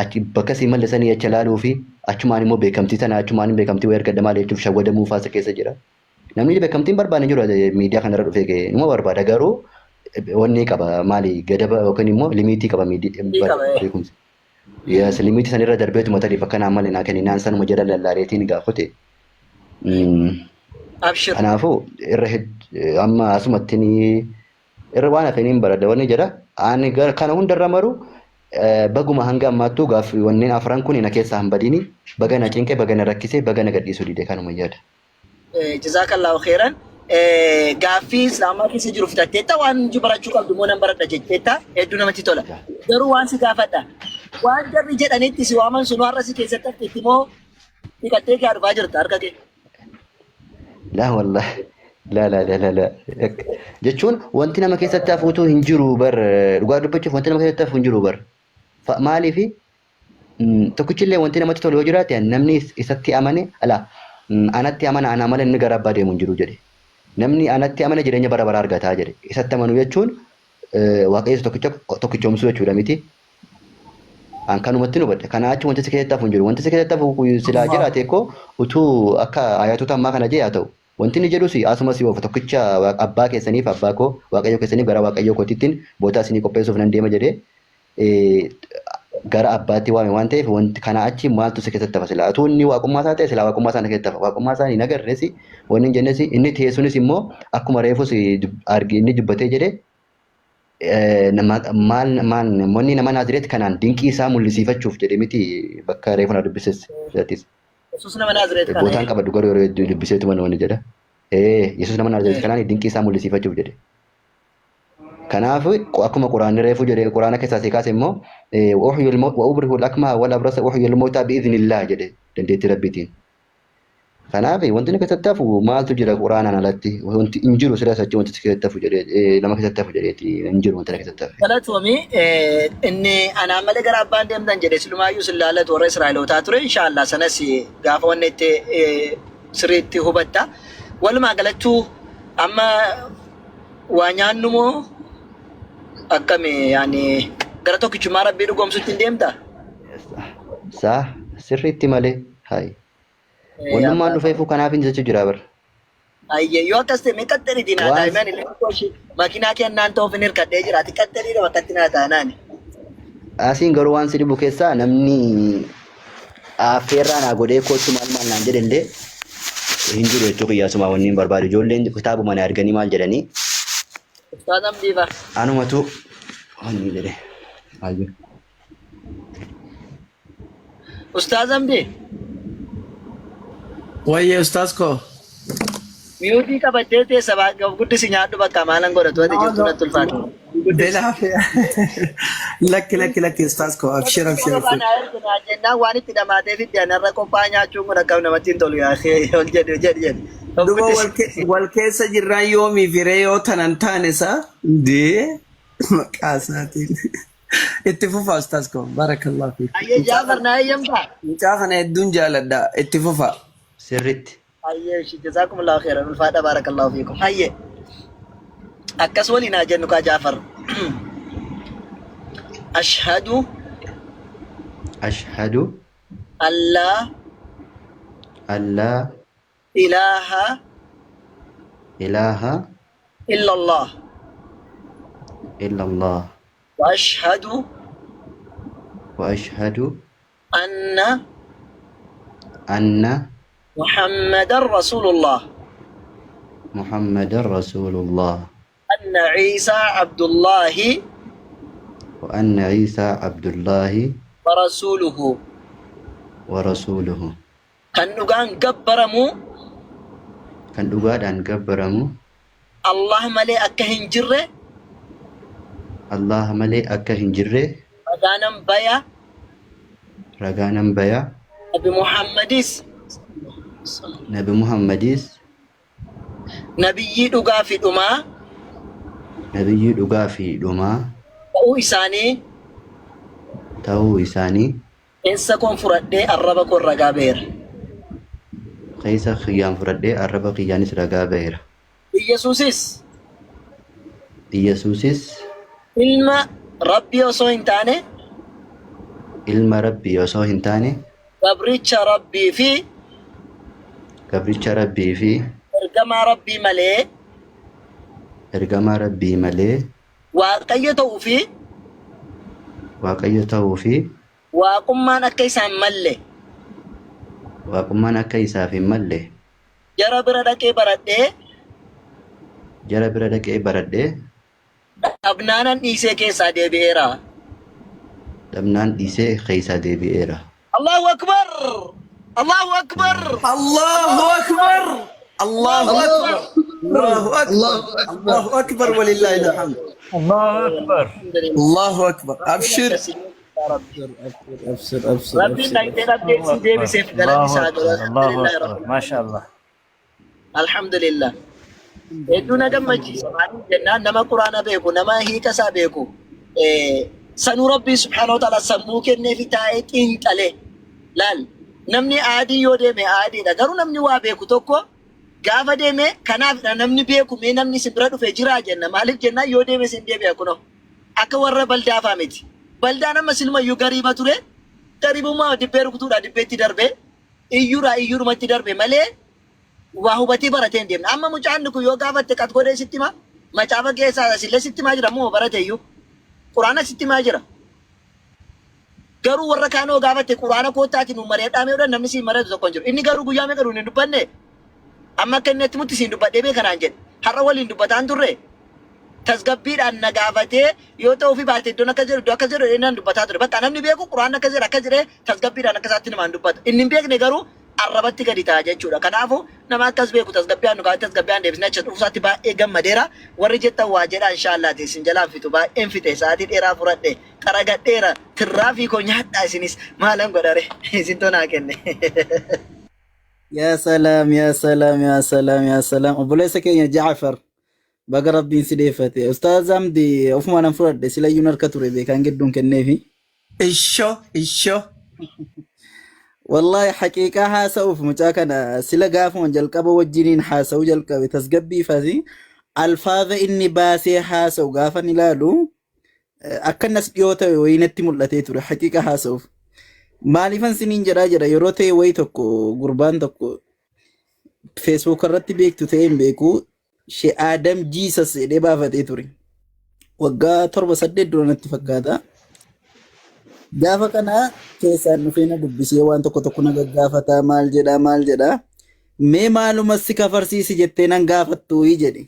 achi bakka sii malle sanii achi ilaaluu fi achumaan immoo beekamtii sana achumaan beekamtii wayii argadha maal jechuuf shawwadamuu faasa keessa jira. Namni beekamtii hin barbaanne jiru miidiyaa kanarra dhufee ga'e numa barbaada garuu wanni qaba maali gadaba yookiin immoo limiitii qaba beekumsi. Yes, limiitii sanirra darbeetuma tarii bakka naan malee naa kenninaan sanuma jala lallaaleetiin gaafate. Abshir. Kanaafuu irra amma asumatti irra waan hafeen hin baradha wanni jedha. Ani kana hundarra maru baguma hanga ammaattuu gaaffii wanneen afran kun na keessaa hin badini baga na cinqe baga na rakkise baga na gadhiisuu dide kanuma yaada. Jazaakallahu khairan. Gaaffii Islaamaa keessa jiru fixatteetta waan barachuu qabdu immoo nan baradha jetteetta hedduu namatti tola. Garuu waan si gaafadha. Waan jarri jedhanitti si waaman sun har'a si keessatti hafteetti moo dhiqattee kee dhufaa jirta harka kee. Laa wallahi. Laa laa laa laa laa. Jechuun wanti nama keessatti hafuutu hin jiru bar dhugaa dubbachuuf wanti nama keessatti hafu hin jiru bar. Maaliifi Tokkichillee wanti namatti tolu yoo jiraate namni isatti amane ala anatti amana anaa malee namni gara abbaa deemu hin jiru jedhe. Namni anatti amane jireenya bara baraa argataa jedhe. Isatti amanuu jechuun Waaqayyo isa tokkicha tokkichoomsuu jechuudha miti. An kanumatti hubadhe. Kanaa achi wanti si keessatti hafu hin jiru. Wanti si keessatti hafu silaa jiraate koo utuu akka ayatota ammaa kana jee haa ta'u. Wanti inni jedhus asuma si oofa tokkicha abbaa keessaniif abbaa koo Waaqayyo keessaniif gara Waaqayyoo kootittiin bootaa isinii qopheessuuf nan deema jedhee gara abbaatti waame waan ta'eef wanti kanaa achi maaltu si keessatti hafa silaa utuu inni waaqummaa isaa ta'e silaa waaqummaa isaa na keessatti hafa waaqummaa isaa hin agarres wanni hin jennes inni ta'e sunis immoo akkuma reefus inni dubbatee jedhe maal maal namoonni nama Naazireet kanaan dinqii isaa mul'isiifachuuf jedhe miti bakka reefu na dubbises jedhatis. Yesuus nama Naazireet kana. Bootaan qabadhu garuu yeroo hedduu dubbiseetuma namni jedha. Yesuus nama Naazireet kanaan dinqii isaa mul'isiifachuuf jedhe. Kanaaf akkuma Quraanni reefuu jedhe Quraana keessaa si kaase immoo wa ubrihu al-akmaha wal abrasa uhyil mawtaa bi'iznillah jedhe dandeettii Rabbiitiin. Kanaaf wanti inni keessatti hafu maaltu jira Quraanaan alatti wanti hin jiru silas achi wanti si keessatti hafu jedhee nama keessatti hafu jedheeti hin jiru wanti na keessatti hafe. Galatoomi inni anaan malee gara abbaan deemtan jedhe silumaayyuu sin laallatu warra Israa'elootaa ture inshaallah sanas gaafa wanni itti sirriitti hubatta. Walumaa galattuu amma Waa nyaannu moo akkami yaani gara tokkichummaa Rabbii dhugoomsutti hin deemta? Saa sirriitti malee hayi. Wannummaan dhufeefuu kanaaf hin jechuu jira bar. Ayyee yoo akkas ta'e mee qaxxaliitii naa taa'e mee ani illee makiinaa kennaan ta'uuf hin hirkadhee jira ati qaxxaliidha bakkatti naa taa'anaani. Asiin garuu waan si dhibu keessaa namni affeerraa naa godhee kootu maal maal naan jedhe illee hin jiru jechuu kiyya asuma wanni hin barbaadu. Ijoolleen kitaabuma na arganii maal jedhanii Ustaaz Amdiifa. anumatu wanni jedhe. Ayyuu. Ustaaz Amdii. Wayyee ustaaz koo. Miyuutii qabattee teessa baay'ee of guddisi nyaadhu bakka maalan godhatu ati jirtu natti ulfaata. Belaa lakki lakki lakki ustaaz koo abshir abshir abshir. Jennaan waan itti dhamaatee fidde anarra qophaa nyaachuun kun akkam namatti hin tolu yaa ol jedhi jedhi jedhi. Of Duba guddisi. wal keessa jirraan yoomii firee yoo tanan taane isaa dee maqaa isaatiin. Itti fufa ustaaz koo barakallahu fiik. Ayyee Jaafar naa eeyyamtaa? Mucaa kana hedduun jaaladha itti fufa. Sirriitti. Hayyee ishi jazaakumullahu khairan ulfaadha baarakallahu fiikum. Hayyee akkas waliin haa jennu kaa Jaafar. Ashhadu Ashhadu allaa Allaa ilaaha ilaaha illallah illallah wa ashhadu wa ashhadu anna anna Muhammadan Rasulullah. Muhammadan Rasulullah. Anna Ciisaa Abdullaahi Wa anna Ciisaa Abdullaahi wa rasuuluhu. wa rasuuluhu. Kan dhugaan gabbaramu Kan dhugaadhaan gabbaramu Allah malee akka hin jirre Allah malee akka hin jirre ragaa nan baya. ragaa nan baya. Nabi Muhammadis Nabi Muhammadis nabiyyii dhugaa fi dhumaa nabiyyii dhugaa fi dhumaa ta'uu isaanii ta'uu isaanii keessa koon fudhadhee arraba koon ragaa ba'eera. keessa kiyyaan fudhadhee arraba kiyyaanis ragaa ba'eera. Iyyasuusis Iyyasuusis ilma Rabbii osoo hin taane ilma Rabbii osoo hin taane gabricha Rabbii fi gabricha Rabbii fi ergamaa Rabbii malee ergamaa Rabbii malee Waaqayyo ta'uu fi Waaqayyo ta'uu fi waaqummaan akka isaan malle waaqummaan akka isaaf hin malle jara bira dhaqee baradhee jara bira dhaqee baradhee dhabnaanan dhiisee keessaa deebi'eera. dhabnaan dhiisee keessaa deebi'eera. Allahu Akbar! Allahu Akbar! Allahu Akbar! Allahu Akbar! Allahu Akbar! Allahu Akbar walillahi alhamd. Allahu Akbar. Allahu Akbar. Abshir. Abshir, abshir, Rabbiin abshir. dhaqxee dhabdee si deebiseef galanni Allahu isaa Akbar. godhu. Allahu Alhamdulillah Akbar. Rabbil Masha Allah. Alhamdulillah. Hedduu na gammachiisa. Maaliif jennaan nama quraana beeku, nama hiika isaa beeku. Sanuu Rabbiin subhaanahu wa ta'ala sammuu kenneefi taa'ee xiinxalee. Laal namni aadii yoo deeme aadiidha. Garuu namni waa beeku tokko gaafa deeme kanaafidha namni beeku mee namni isin bira dhufe jiraa jenna. Maaliif jennaan yoo deeme isin deebi'a kunoo. Akka warra baldaafaa miti. Baldaan amma silumayyuu gariiba ture. Gariibummaa dibbee rukutuudha dibbeetti darbe. Iyyuudha iyyuudhumatti darbe malee waa hubatee baratee hin deemne. Amma mucaan kun yoo gaafatte qat godhee sitti hima. Macaafa keessaa asillee sitti himaa jira moo barate iyyuu. Quraana sitti himaa jira. Garuu warra kaan yoo gaafatte quraana koottaati nu mari'adhaa mee jedhan namni siin mari'atu tokko hin jiru. Inni garuu guyyaa meeqa nuun hin dubbanne. Amma akka inni natti himutti siin dubbadhee beeka naan jedhe. Har'a waliin dubbataan turre. Tasgabbiidhaan na gaafatee yoo ta'uufi baate iddoon akkas jedhu iddoo akkas jedhu jedhee naan dubbataa ture. Bakka namni beeku quraanni akkas jedhe akkas jedhee tasgabbiidhaan akka isaatti namaan dubbata. Inni hin beekne garuu arrabatti gadi ta'a jechuudha. Kanaafuu nama akkas beeku tasgabbiidhaan nu gaafate tasgabbiidhaan deebisnee achi dhufuu isaatti baay'ee gammadeera. Warri jettan waa jedhaa inshaallaati isin jalaan fitu baay'een fixe sa'aatii dheeraa fudhadhe xaragadheera tirraafii koo nyaadhaa isinis maalan godhare isin naa kenne. Yaa salaam, yaa salaam, yaa salaam, yaa salaam. Obboleessa keenya Jaafar baga Rabbiin si deeffate. Ustaaz Hamdi ofuma nan fudhadhe silayyuun harka ture beekaan gidduun kenneefi. Isho, isho. Wallahi haqiiqaa haasa'uuf mucaa kana sila gaafuma jalqaba wajjiniin haasa'uu jalqabe tasgabbiifasi alfaaza inni baasee haasa'u gaafan ilaalu akka nas dhiyoo ta'e wayii natti mul'atee ture haqiiqa haasa'uuf. Maaliifan siniin jedhaa jira yeroo ta'e wayii tokko gurbaan tokko Facebook irratti beektu ta'e hin beeku Shee Adam Jesus jedhee baafatee ture. Waggaa 7 8 dura natti fakkaata. Gaafa kana keessaan dhufee na dubbisee waan tokko tokko na gaggaafata maal jedhaa maal jedhaa. Mee maaluma si kafarsiisi jettee nan gaafattu jedhe.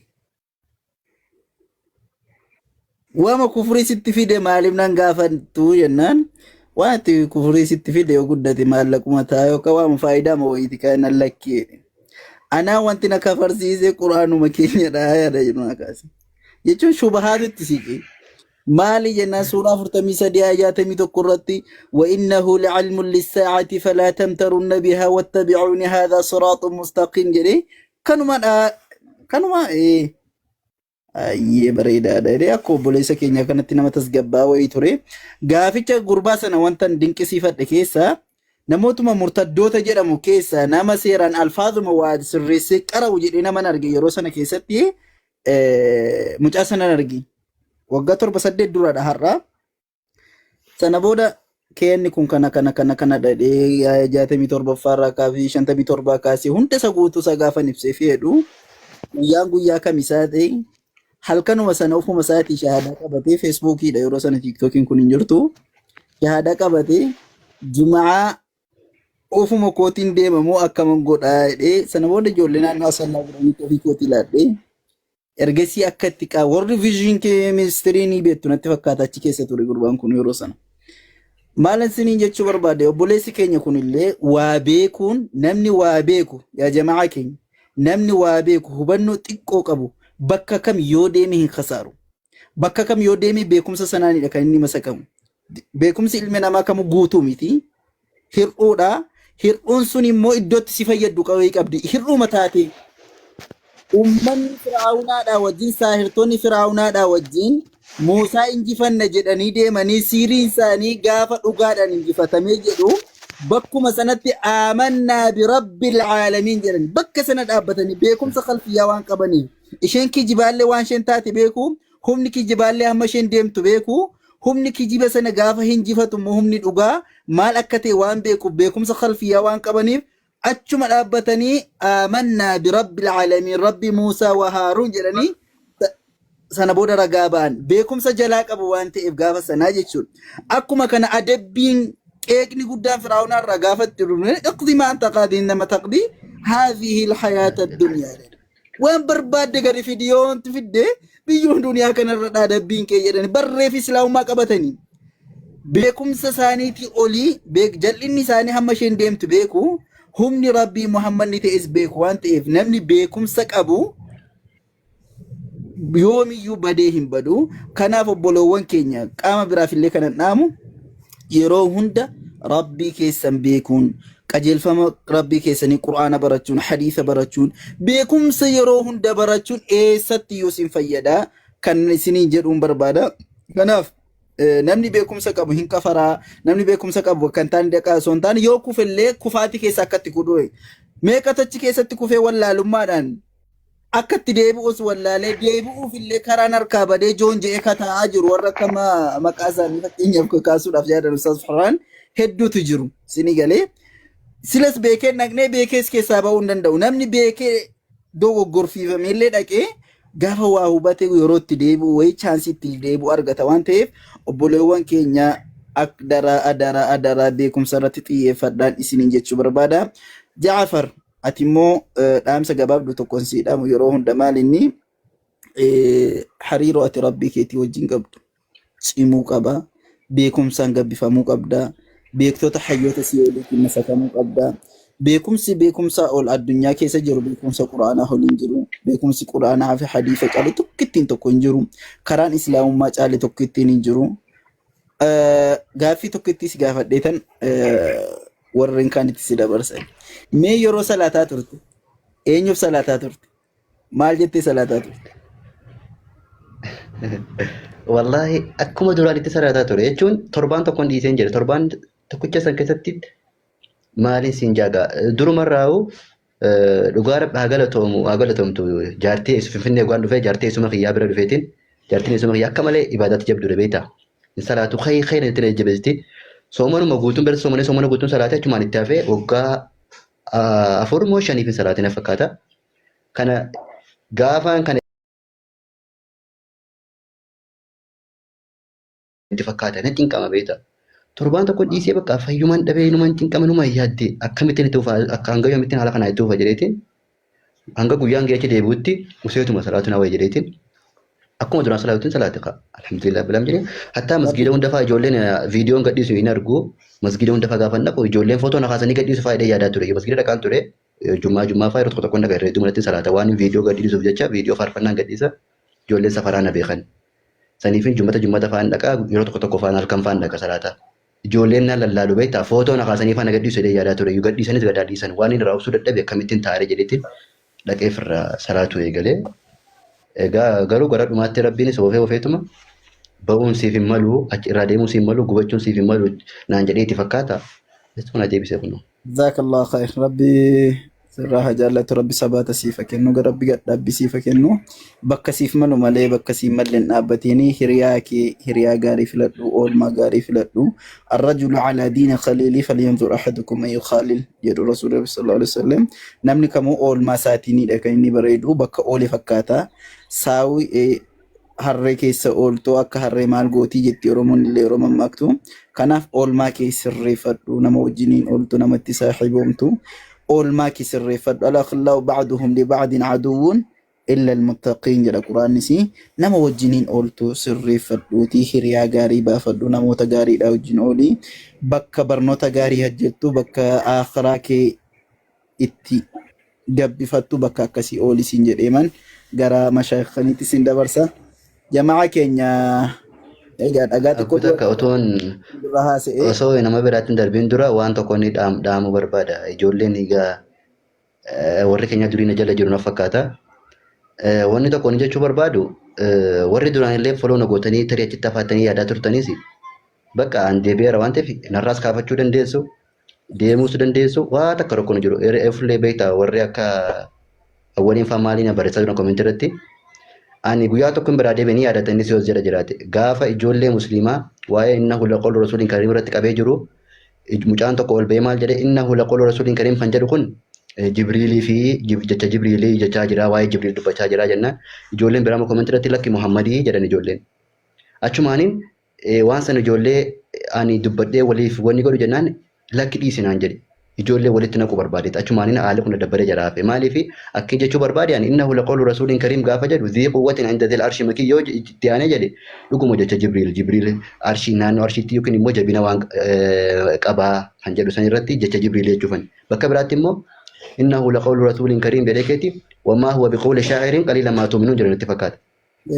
Waama kufurii sitti fide maaliif nan gaafattu jennaan waan itti kufurii sitti fide yoo guddate maallaquma ta'a yookaan waama faayidaa ma wayiiti kan nan lakki jedhe. Anaa wanti na kafarsiise quraanuma keenyadha yaada jedhu na kaase. Jechuun shubahaatu itti siqe. Maali jennaan suuraa 43 aayaa 61 irratti وإنه لعلم للساعة فلا تمترن بها واتبعوني هذا صراط مستقيم jedhee kanuma kanuma ayyee bareedaadha jedhee akka obboleessa keenya kanatti nama tasgabbaa wayii ture. Gaaficha gurbaa sana wanta dinqisiifadhe keessaa namootuma murtaddoota jedhamu keessaa nama seeraan alfaazuma waa sirreessee qara'u jedhee naman arge yeroo sana keessatti mucaa sanan arge. Waggaa 7 8 duradha har'a. Sana booda Keenni kun kana kana kana kana dhadhee 67ffaa irraa kaasee 57 kaasee hunda isa guutuu isa gaafan ibsee fi jedhu guyyaan guyyaa kamisaa ta'e halkanuma sana ofuma isaatii shahaadaa qabatee feesbuukiidha yeroo sana tiiktookiin kun hin jirtu shahaadaa qabatee jumaa ofuma kootiin deemamoo akkaman godhaa jedhee sana booda ijoollee naannoo asallaa jiranitti ofii kootii laadhee ergasii akka itti qaa warri viizhin keemistirii ni beektu natti fakkaata achi keessa ture gurbaan kun yeroo sana. Maal isiniin jechuu barbaade obboleessi keenya kunillee waa beekuun namni waa beeku yaa jamaa keenya namni waa beeku hubannoo xiqqoo qabu bakka kam yoo deeme hin khasaaru. Bakka kam yoo deeme beekumsa sanaanidha kan inni masakamu. Beekumsi ilmi namaa kamuu guutuu miti. Hir'uudha. Hir'uun sun immoo iddootti si fayyaddu qawwee qabdi. Hir'uuma taatee. Uummanni Firaa'unaadhaa wajjin saahirtoonni Firaa'unaadhaa wajjin Muusaa injifanna jedhanii deemanii siiriin isaanii gaafa dhugaadhaan injifatamee jedhu bakkuma sanatti aamannaa birabbil caalamiin jedhan bakka sana dhaabbatanii beekumsa kalfiyyaa waan qabaniif isheen kijibaallee waan isheen taate beeku humni kijibaallee hamma isheen deemtu beeku humni kijiba sana gaafa hinjifatu immoo humni dhugaa maal akka ta'e waan beekuuf beekumsa kalfiyyaa waan qabaniif achuma dhaabbatanii aamannaa birabbil caalamiin rabbi Muusaa wa Haaruun jedhanii sana booda ragaa ba'an beekumsa jalaa qabu waan ta'eef gaafa sanaa jechuudha. Akkuma kana adabbiin qeeqni guddaan Firaa'unaa irraa gaafa itti dhufne iqdi maa anta qaadiin nama taqdii haadhihi alhayaata addunyaa jedha. Waan barbaadde gadi fidi yoo wanti fidde biyyoon duniyaa kanarra adabbiin kee jedhani barreef islaamummaa qabatanii. Beekumsa isaaniitii olii jal'inni isaanii hamma isheen deemtu beeku humni rabbii Muhammad ni ta'es beeku waan ta'eef namni beekumsa qabu yoomiyyuu badee hin badu. Kanaaf obboloowwan keenya qaama biraaf illee kanan dhaamu yeroo hunda rabbii keessan beekuun qajeelfama rabbii keessanii qur'aana barachuun hadiisa barachuun beekumsa yeroo hunda barachuun eessatti iyyuu isin fayyada kan isiniin jedhuun barbaada. Kanaaf namni beekumsa qabu hin kafaraa namni beekumsa qabu kan taane dhaqaa osoo hin taane yoo kufellee kufaatii keessa akka itti kudhu meeqatu achi keessatti kufee wallaalummaadhaan akka itti deebi'us wallaalee deebi'uuf illee karaan harkaa badee joon je'ee kataa'aa jiru warra akka maqaa isaanii fakkeenyaaf kaasuudhaaf yaadan Ustaaz Farhaan hedduutu jiru isinii galee silas beekee dhaqnee beekees keessaa ba'uu hin danda'u namni beekee dogoggorfiifamee illee dhaqee gaafa waa hubate yeroo itti deebi'u wayii chaansii itti deebi'u argata waan ta'eef obboleewwan keenya adaraa adaraa adaraa beekumsa irratti xiyyeeffadhaan isiniin jechuu barbaada. Jaafar ati immoo dhaamsa gabaabduu tokkoon sii dhaamu yeroo hunda maal inni hariiroo ati rabbii keetii wajjin qabdu cimuu qaba. Beekumsaan gabbifamuu qabda. Beektota hayyoota si waliin masakamuu qabda. Beekumsi beekumsaa ol addunyaa keessa jiru beekumsa quraanaa ol hin jiru. Beekumsi quraanaa fi hadiisa caale tokkittiin tokko hin jiru. Karaan islaamummaa caale tokkittiin hin jiru. Gaaffii tokkittii si gaafadheetan warreen kaanitti si dabarsan. Mee yeroo salaataa turte eenyuuf salaataa turte? Maal jettee salaataa turte? Wallaahi akkuma duraan itti salaataa ture jechuun torbaan tokkoon dhiiseen jira. Torbaan tokkicha san keessatti maaliin siin jaagaa durumarraa'u dhugaa rabbi haa galatoomu haa galatoomtu jaartii finfinnee waan dhufee jaartii eessuma kiyyaa bira dhufeetiin jaartiin eessuma kiyyaa akka malee ibaadaatti jabduudha beektaa. Hin salaatu kayii kayii itti jajjabeessiti. Soomanuma guutuun bira soomanee soomana guutuun salaatee achumaan itti hafee waggaa 4 moo 5f hin salaatin na fakkaata. Kana gaafaan kana itti fakkaata na cinqama beekta. Torbaan tokko dhiisee bakka fayyumaan dhabee inumaan cinqama inumaan yaadde akkamittiin itti fufa akka hanga yoomittiin haala kanaa itti fufa jedheetiin hanga guyyaan ga'ee deebi'utti useetuma salaatu na wayya jedheetiin akkuma duraan salaatutti salaate ka alhamdulillah bilam jedhee hattaa masgiida hunda fa'aa ijoolleen viidiyoon gadhiisu hin argu masgiida hunda fa'aa gaafa dhaqu ijoolleen footoo na kaasanii gadhiisu fa'aa jedhee yaadaa ture masgiida dhaqaan ture jummaa jummaa fa'aa yeroo tokko tokko dhaqa irra hedduu manatti salaata waan viidiyoo gadhiisuuf jecha viidiyoo faarfannaan gadhiisa ijoolleen safaraa na beekan saniifin jummata jummata fa'aan dhaqa yeroo tokko tokko fa'aan halkan fa'aan dhaqa salaata ijoolleen na lallaalu beektaa footoo na kaasanii fa'aa na gadhiisu jedhee yaadaa ture gadhiisanis gadaa dhiisan waan inni irraa obsuu dadhabe akkamittiin taa'ee jedheetiin dhaqee firraa salaatuu eegalee. Egaa garuu gara dhumaatti rabbiinis oofee oofeetuma ba'uun siif hin malu achi irraa deemuun siif hin malu gubachuun siif hin malu naan jedhee itti fakkaata. Jechuun na deebisee kunoo. Jazakallah khair. Rabbi Sirraa haa jaallatu, Rabbi sabaata siif haa kennu, Rabbi gadhaabbii siif haa kennu. Bakka siif malu malee bakka siif malle hin dhaabbatiin. Hiriyaa kee hiriyaa gaarii filadhu, oolmaa gaarii filadhu. Arrajulu alaa diini khaliilii falyanzur ahadukum man yukhaalil jedhu Rasuulli Rabbi sallallahu alaihi wasallam. Namni kamuu oolmaa isaatiinidha kan inni bareedu, bakka oole fakkaata. Saawwi harree keessa ooltoo akka harree maal gootii jetti Oromoon illee yeroo mammaaktu. Kanaaf oolmaa kee sirreeffadhu, nama wajjiniin ooltu, namatti saahiboomtu. Oolmaa kee sirreeffadhu. Al-akhlaa'u ba'duhum li ba'din aduwwun illa al-muttaqiin jedha Quraannis. Nama wajjiniin ooltu sirreeffadhuutii hiriyaa gaarii baafadhu, namoota gaariidhaa wajjin ooli. Bakka barnoota gaarii hojjettu, bakka aakhiraa kee itti gabbifattu bakka akkasii ooli siin jedheeman gara mashaayikaniitti siin dabarsa. Jamaa keenya egaa dhagaa Abbu xiqqootu takka otoon dura haasa'e. Osoo nama biraatti hin darbiin dura waan tokko ni dhaamuu barbaada. Ijoolleen egaa warri keenya durii na jala jiru na fakkaata. Wanni tokko ni jechuu barbaadu, warri duraan illee follow na gootanii tarii achitti hafaatanii yaadaa turtanis, bakka an deebi'eera waan ta'eef narraas kaafachuu dandeessu, deemuus dandeessu, waa takka rakkoon hin jiru. Efillee beektaa, warri akka awwaliin fa'aa maalii na barreessaa jiran comment irratti. Ani guyyaa tokko hin biraa deebi'e ni yaadata, innis yoo jala jiraate. Gaafa ijoollee musliimaa waa'ee innahu laqawlu rasuulin kariim irratti qabee jiru, mucaan tokko ol ba'ee maal jedhe? Innahu laqawlu rasuulin kariim kan jedhu kun Jibriilii fi jecha Jibriilii jechaa jira, waa'ee Jibriil dubbachaa jira jennaan, ijoolleen biraa immoo comment irratti lakki Muhammadii jedhan ijoolleen. Achumaaniin waan sana ijoollee ani dubbadhee waliif wanni godhu jennaan, lakki dhiisi naan jedhe. Ijoollee walitti naquu barbaadeet. Achumaaniin haalli kun daddabaree jala hafe. Maaliif akka jechuu barbaade, ani innahu laqawlu rasuulin kariim gaafa jedhu, dhii quwwatin inda dhil arshi makii yoo itti aanee jedhe, dhuguma jecha Jibriil arshii naannoo arshiitti yookiin immoo jabina waan qabaa kan jedhu san irratti jecha Jibriil jechuufani. Bakka biraatti immoo innahu laqawlu rasuulin kariim jedhee keeti wamaa huwa biqawli shaa'irin qaliilan maa tu'minuun jedhu natti fakkaata.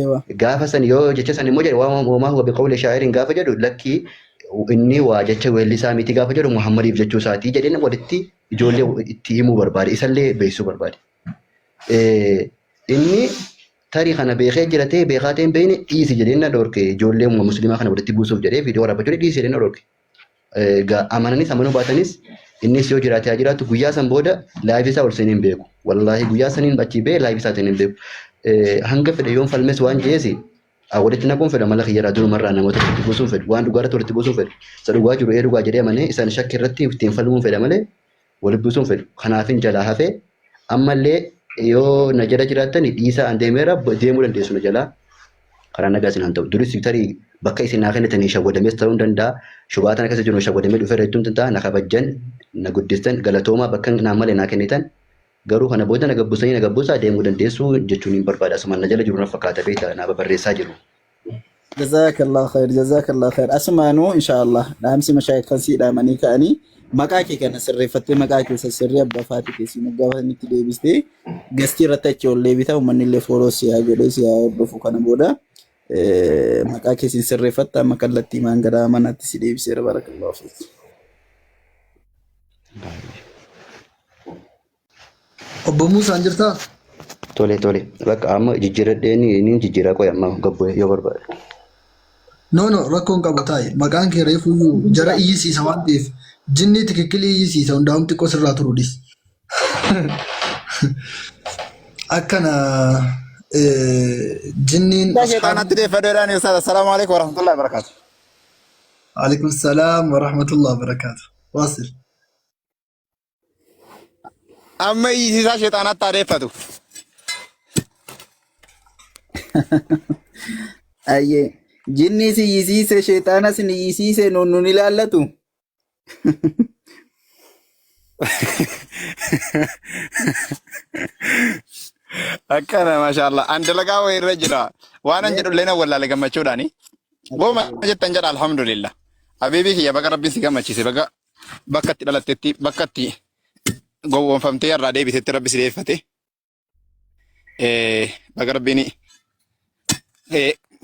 Eewa. Gaafa san yoo jecha san immoo jedhe, wamaa huwa biqawli shaa'irin gaafa jedhu, lakkii inni waa jecha weellisaa miti gaafa jedhu, Muhammadiif jechuu isaatii jedheen walitti ijoollee itti himuu barbaade, isallee beeksisuu barbaade. Inni tarii kana beekee jira ta'e, beekaa ta'e hin beekne, dhiisi jedheen na dhorke. Ijoollee musliimaa kana walitti buusuuf jedhee viidiyoo waraabbachuu dhiisi jedheen na dhorke. Egaa amananis amanuu baatanis, innis yoo jiraate haa jiraatu, guyyaa san booda live isaa ol seenee hin beeku. Wallaahi guyyaa saniin achii ba'ee live isaa seenee hin beeku. Hanga fedhe yoon falmes waan jeesi walitti naquun fedha mala kiyyarraa durumarraa namoota walitti buusuun fedhu, waan dhugaa irratti walitti buusuun fedhu. Isa dhugaa jiru ee dhugaa jedhee amanee isaan shakki irratti ittiin falmuun fedha malee walitti buusuun fedhu. Kanaafin jalaa hafee ammallee yoo na jala jiraattan dhiisaa, an deemeera, deemuu dandeessu na jalaa. Karaa nagaa isin haa ta'u. Duris tarii bakka isin naa kennitanii shawwadamees ta'uu ni danda'a. Shubaataan keessa jiru shawwadamee dhufeera jechuun danda'a. Na kabajjan, na guddistan, galatoomaa, bakka naa malee naa kennitan. Garuu kana booda na gabbusanii na gabbusaa deemuu dandeessu jechuun hin barbaada. Asumaan na jala jiru na fakkaata, beektaa naa babarreessaa jiru. Jazakallah khair, jazakallah khair. Asumaanuu inshaallah dhaamsi mashaayikhan sii dhaamanii ka'anii maqaa kee kana sirreeffattee, maqaa kee sirrii abbaa faatii kee siin gaafatanitti deebistee gastii irratti achi ol deebita, uummanni illee follow si haa godhee si haa hordofu. Kana booda maqaa kee siin sirreeffatta. Amma kallattii maan gara manaatti si deebiseera. Barakallahu fiik. Obbo Muusaan jirtaa? Tole tole, bakka amma jijjiiradhee ni jijjiiraa, qoy amma gabbu'ee yoo barbaade. No, no, rakkoon qabu, taa'i. Maqaan kee reefuyyuu jara iyyisiisa waan ta'eef, jinnii tikikkilii iyyisiisa, hundaa'um xiqqoo sirraa turu dhis. Akkana jinniin Sheexaanatti deeffadheedhaan Ustaaz. Assalaamu alaikum warahmatullahi wabarakatuh. Alaikum salaam wa rahmatullahi wa barakaatu. Waasil. Amma iyyisiisaa sheexaanatti haa deeffatu. Ayyee. Jinni si iyyisiise, sheexaana si iyyisiise, nuun nun ilaallatu. Akkana, maashaallah. An dalagaa wayii irra jira. Waan an jedhu illee na wallaale gammachuudhaani. Wooma jettan jedha, alhamdulillah. Habiibii kiyya, baga rabbiin si gammachiise, baga bakka itti dhalattetti, bakka itti gowwoomfamtee irraa deebitetti rabbi si deeffate. Baga rabbiin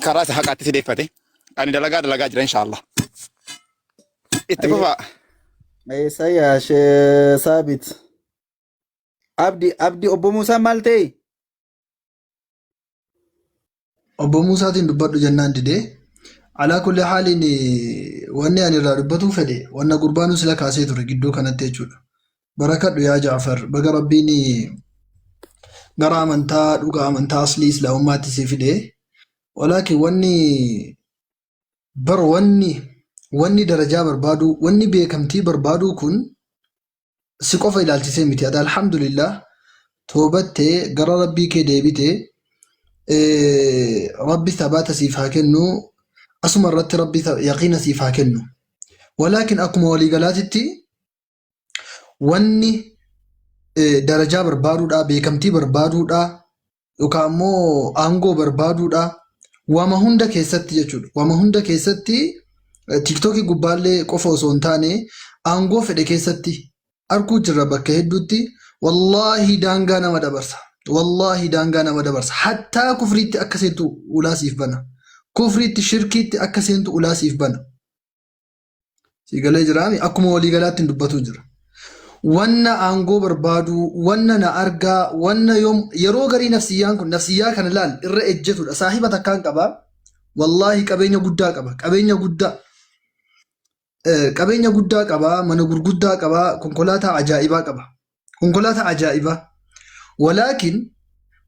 karaa isa haqaatti si deeffate. Ani dalagaa dalagaa jira inshaallah. Itti fufaa. Eessa yaa Shee Saabit? Abdi, Abdi, obbo Muusaan maal ta'e? Obbo Muusaatiin dubbadhu jennaan didee. Alaa kulli haaliin, wanni ani irraa dubbatuu fedhe wanna gurbaanuu sila kaasee ture gidduu kanatti jechuudha. Barakadhu yaa Jaafar. Baga Rabbiin gara amantaa dhugaa amantaa aslii islaamummaatti si fide. Walaakin wanni bar wanni wanni darajaa barbaaduu wanni beekamtii barbaaduu kun si qofa ilaalchisee miti. Ati alhamdulillah toobattee gara Rabbii kee deebite Rabbi sabaata siif haa kennu asuma irratti Rabbi yaqiina siif haa kennu. Walaakin akkuma waliigalaatitti wanni darajaa barbaaduudha, beekamtii barbaaduudha, yookaan immoo aangoo barbaaduudha. Wama hunda keessatti jechuudha. Wama hunda keessatti tiiktookii gubbaallee qofa osoo hin taane aangoo fedhe keessatti arguu jirra bakka hedduutti wallaahi daangaa nama dabarsa. Wallaahi daangaa nama dabarsa. Hattaa kufriitti akka seentu ulaa siif bana. Kufriitti shirkiitti akka seentu ulaa siif bana. Sii galee jiraami akkuma waliigalaatti hin dubbatuu jira. Wanna aangoo barbaaduu, wanna na argaa, wanna yoom yeroo garii nafsiyyaan kun nafsiyyaa kana laal irra ejjetudha. Saahiba takkaan qaba. Wallaahi qabeenya guddaa qaba. Qabeenya guddaa. Qabeenya guddaa qaba, mana gurguddaa qaba, konkolaataa ajaa'ibaa qaba. Konkolaataa ajaa'ibaa. Walaakin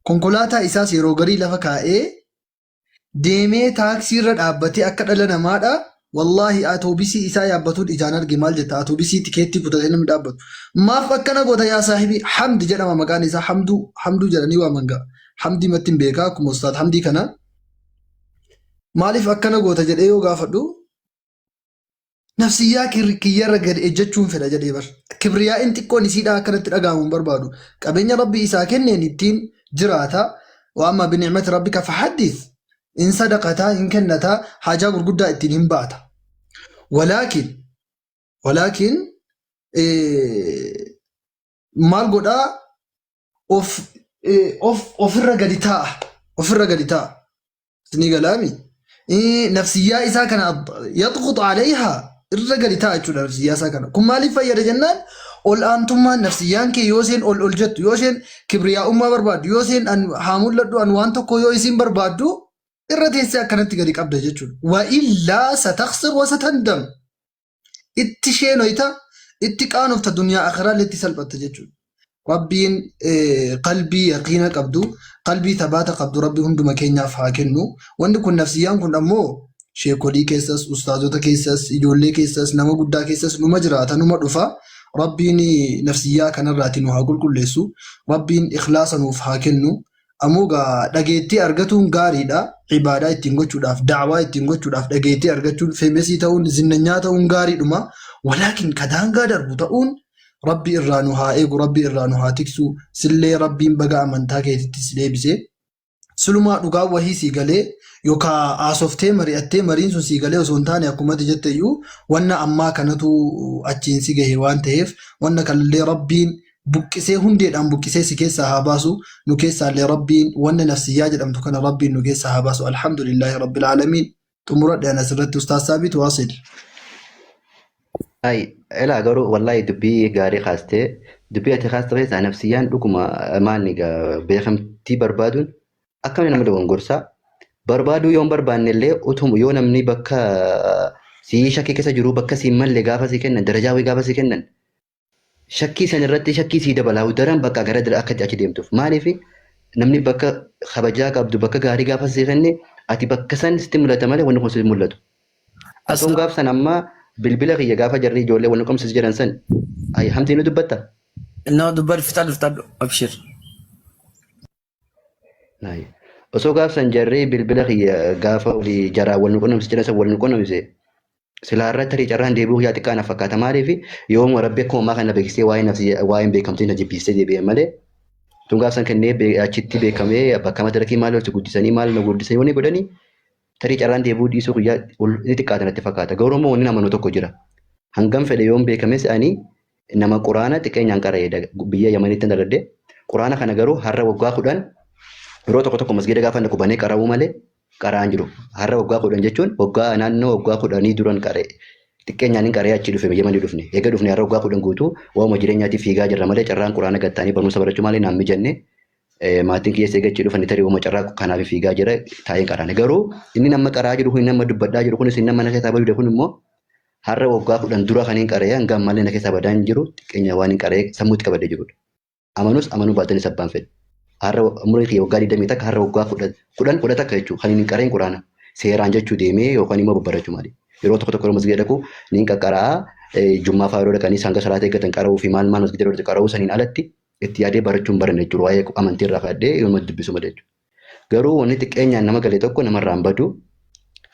konkolaataa isaas yeroo garii lafa kaa'ee deemee taaksii irra dhaabbatee akka dhala namaadha wallaahi atoobisii isaa yaabbatuun ijaan arge maal jetta atoobisii tikeettii kutatee namni dhaabbatu maaf akkana goota yaa saahibii hamdi jedhama maqaan isaa hamduu hamduu jedhanii waaman ga'a hamdii matti hin beekaa akkuma ustaad hamdii kana maaliif akkana goota jedhee yoo gaafadhu Nafsiyyaa kiyyarra gad ejjechuun fedha jedhee bar. Kibriyaa'in xiqqoon isiidhaa akkanatti dhaga'amu hin barbaadu. Qabeenya Rabbi isaa kenneen ittiin jiraata. Wa amma bini'mati rabbika fahaddith. In sadaqata, hin kennata, haajaa gurguddaa ittiin hin baata. Walaakin, walaakin maal godhaa of of ofirra gadi taa'a. Ofirra gadi taa'a. Isinii galaami? Nafsiyyaa isaa kana yaxquxu alayhaa irra gadi ta'a jechuudha nafsiyyaa isaa kana. Kun maaliif fayyada jennaan ol aantummaan nafsiyyaan kee yoo isheen ol ol jettu yoo isheen kibriyaa'ummaa barbaaddu yoo isheen an haa mul'adhu an waan tokko yoo isiin barbaaddu irra teessee akkanatti gadi qabda jechuudha. Wa illaa sataksir wa satandam. Itti sheenoyta itti qaanofta duniyaa akhiraa itti salphatta jechuudha. Rabbiin qalbii yaqiina qabdu, qalbii tabaata qabdu Rabbi hunduma keenyaaf haa kennu. Wanni kun nafsiyyaan kun ammoo sheekolii keessas, ustaazota keessas, ijoollee keessas, nama guddaa keessas numa jiraata, numa dhufa. Rabbiin nafsiyyaa kanarraati nu haa qulqulleessu. Rabbiin ikhlaasa nuuf haa kennu. Ammoo gaa dhageettii argatuun gaariidha. Ibaadaa ittiin gochuudhaaf, da'waa ittiin gochuudhaaf dhageettii argachuun, feemesii ta'uun, zinnanyaa ta'uun gaariidhuma. Walaakin ka daangaa darbu ta'uun Rabbi irraa nu haa eegu, Rabbi irraa nu haa tiksu. Sillee Rabbiin baga amantaa keetitti si deebise. Silumaa dhugaan wahii sii galee yookaa haasoftee mari'attee mariin sun sii galee osoo hin taane akkuma ati jette iyyuu wanna ammaa kanatu achiin si gahe waan ta'eef wanna kanallee Rabbiin buqqisee hundeedhaan buqqisee si keessaa haa baasu nu keessaallee Rabbiin wanna nafsiyyaa jedhamtu kana Rabbiin nu keessaa haa baasu alhamdulillaahi rabbil aalamiin xumuradhe an asirratti ustaaz Saabiit waasil. Ay, elaa garuu wallahi dubbii gaarii kaastee dubbii ati kaaste keessaa nafsiyyaan dhuguma maal egaa beekamtii barbaaduun akkami nama dogongorsaa barbaaduu yoo hin barbaanne illee utuma yoo namni bakka sii shakkii keessa jiru bakka sii hin malle gaafa sii kennan darajaa wayii gaafa sii kennan shakkii san irratti shakkii sii dabalaa daran bakka gara dira akka achi deemtuuf maaliif namni bakka kabajaa qabdu bakka gaarii gaafa sii kenne ati bakka san sitti mul'ata malee wanni kun sitti mul'atu. Atoon gaaf san amma bilbila kiyya gaafa jarri ijoollee wanni qomsis jedhan san ay hamtii ni dubbatta. No dubbadhu fixadhu fixadhu abshir. Ay. Osoo gaaf san jarri bilbila kiyya gaafa walii jaraa wal nu qunnamsi jedhan san wal nu qunnamse silaa irra tarii carraan deebi'uu yaa xiqqaa na fakkaata maaliif yooma rabbi akkuma ammaa kana beeksisee waa'ee nafsi waa'een beekamtii na jibbisiisee deebi'e malee tun gaaf san kennee achitti beekamee bakka madarakii maal walitti guddisanii maal na guddisanii wanni godhanii tarii carraan deebi'uu dhiisuu guyyaa ni xiqqaata natti fakkaata garuu immoo wanni amanu tokko jira hangam fedhe yoon beekames ani nama quraana xiqqeenyaan qara'e biyya Yamanitti dhaladhe. Quraana kana garuu har'a waggaa 10 yeroo tokko tokko masgiida gaafa naqu banee qara'uu malee qara'aan jiru. Har'a waggaa 10 jechuun waggaa naannoo waggaa 10 duran qara'e. Xiqqeenyaan hin qara'ee achi dhufe Yamanii dhufne. Eega dhufne har'a waggaa 10 guutuu waa'uma jireenyaatiif fiigaa jirra malee carraan quraana gattaanii barumsa barachuu malee naan mijanne. Maatiin kiyya eega achi dhufanii tarii waa'uma carraa kanaaf fiigaa jira taa'een qaraane. Garuu inni nama qaraa jiru kun inni nama dubbadhaa jiru kunis inni nama na keessaa baduudha kun immoo Har'a waggaa 10 dura kan hin qara'ee hanga ammallee na keessaa badaa hin jiru xiqqeenya waan hin qara'ee sammuutti qabadee jirudha. Amanus amanuu baatanis abbaan fedhe. Har'a umurii kiyya waggaa 21 har'a waggaa 10 10 11 jechuudha kan hin qara'in quraana seeraan jechuu deemee yookaan immoo babbarachuu malee. Yeroo tokko tokko yeroo masgiida dhaqu ni qaqqara'a jummaa fa'aa yeroo dhaqanii hanga salaata eeggatan qara'uu fi maal maal masgiida yeroo qara'uu saniin alatti itti yaadee barachuu hin baranne jechuudha. Waa'ee amantii irraa fadhee yooma dubbisu malee jechuudha. Garuu wanni xiqqeenyaan nama gale tokko namarraa hin badu.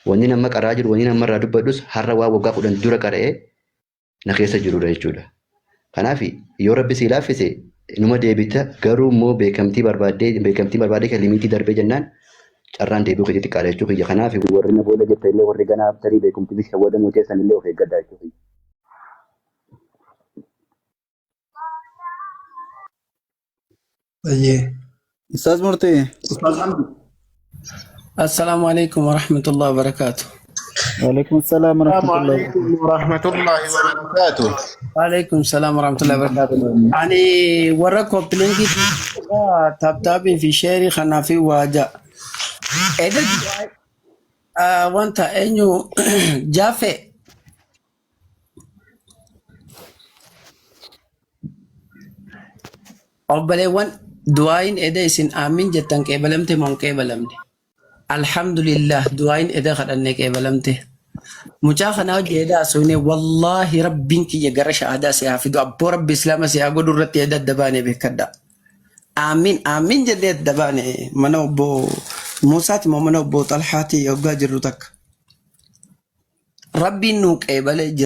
Wanni nama qaraa jiru, wanni namarraa dubbadhus har'a waa waggaa 10 dura qara'ee na keessa jirudha jechuudha. Kanaaf yoo rabbi sii laaffise numa deebita garuu immoo beekamtii barbaaddee beekamtii barbaaddee kan limiitii darbee jennaan carraan deebi'uu keetii xiqqaadha jechuu kiyya. Kanaaf warri na booda jirtan illee warri ganaa tarii beekumtii fi shawwadamuu teessan illee of eeggadhaa jechuu kiyya. Ayyee. Ustaaz Murtee. Ustaaz Hamdi. Assalaamu alaikum warahmatullahi wabarakatuh. Waalaikum salaam Assalamu warahmatullahi alaikum warahmatullahi wabarakatuh. Waalaikum salaam warahmatullahi wabarakatuh. Ani warra koppilinkii taaptaappii fi sheerii kanaa fi waaja. Eda wanta eenyu jaafe Obboleewwan du'aayin eda isin aamiin jettan qeebalamte moo hin qeebalamne? Alhamdulillah du'aayin eda kadhanne qeebalamte. Mucaa kanaa hojii eda haasofne wallaahi rabbiin kiyya gara shahaadaa si haa fidu abboo rabbi islaama si haa godhu irratti eda adda baane beekadha. Aamiin aamiin jennee adda baane mana obbo Muusaati moo mana obbo Xalhaati hoggaa jirru takka. Rabbiin nuu qeebalee jira.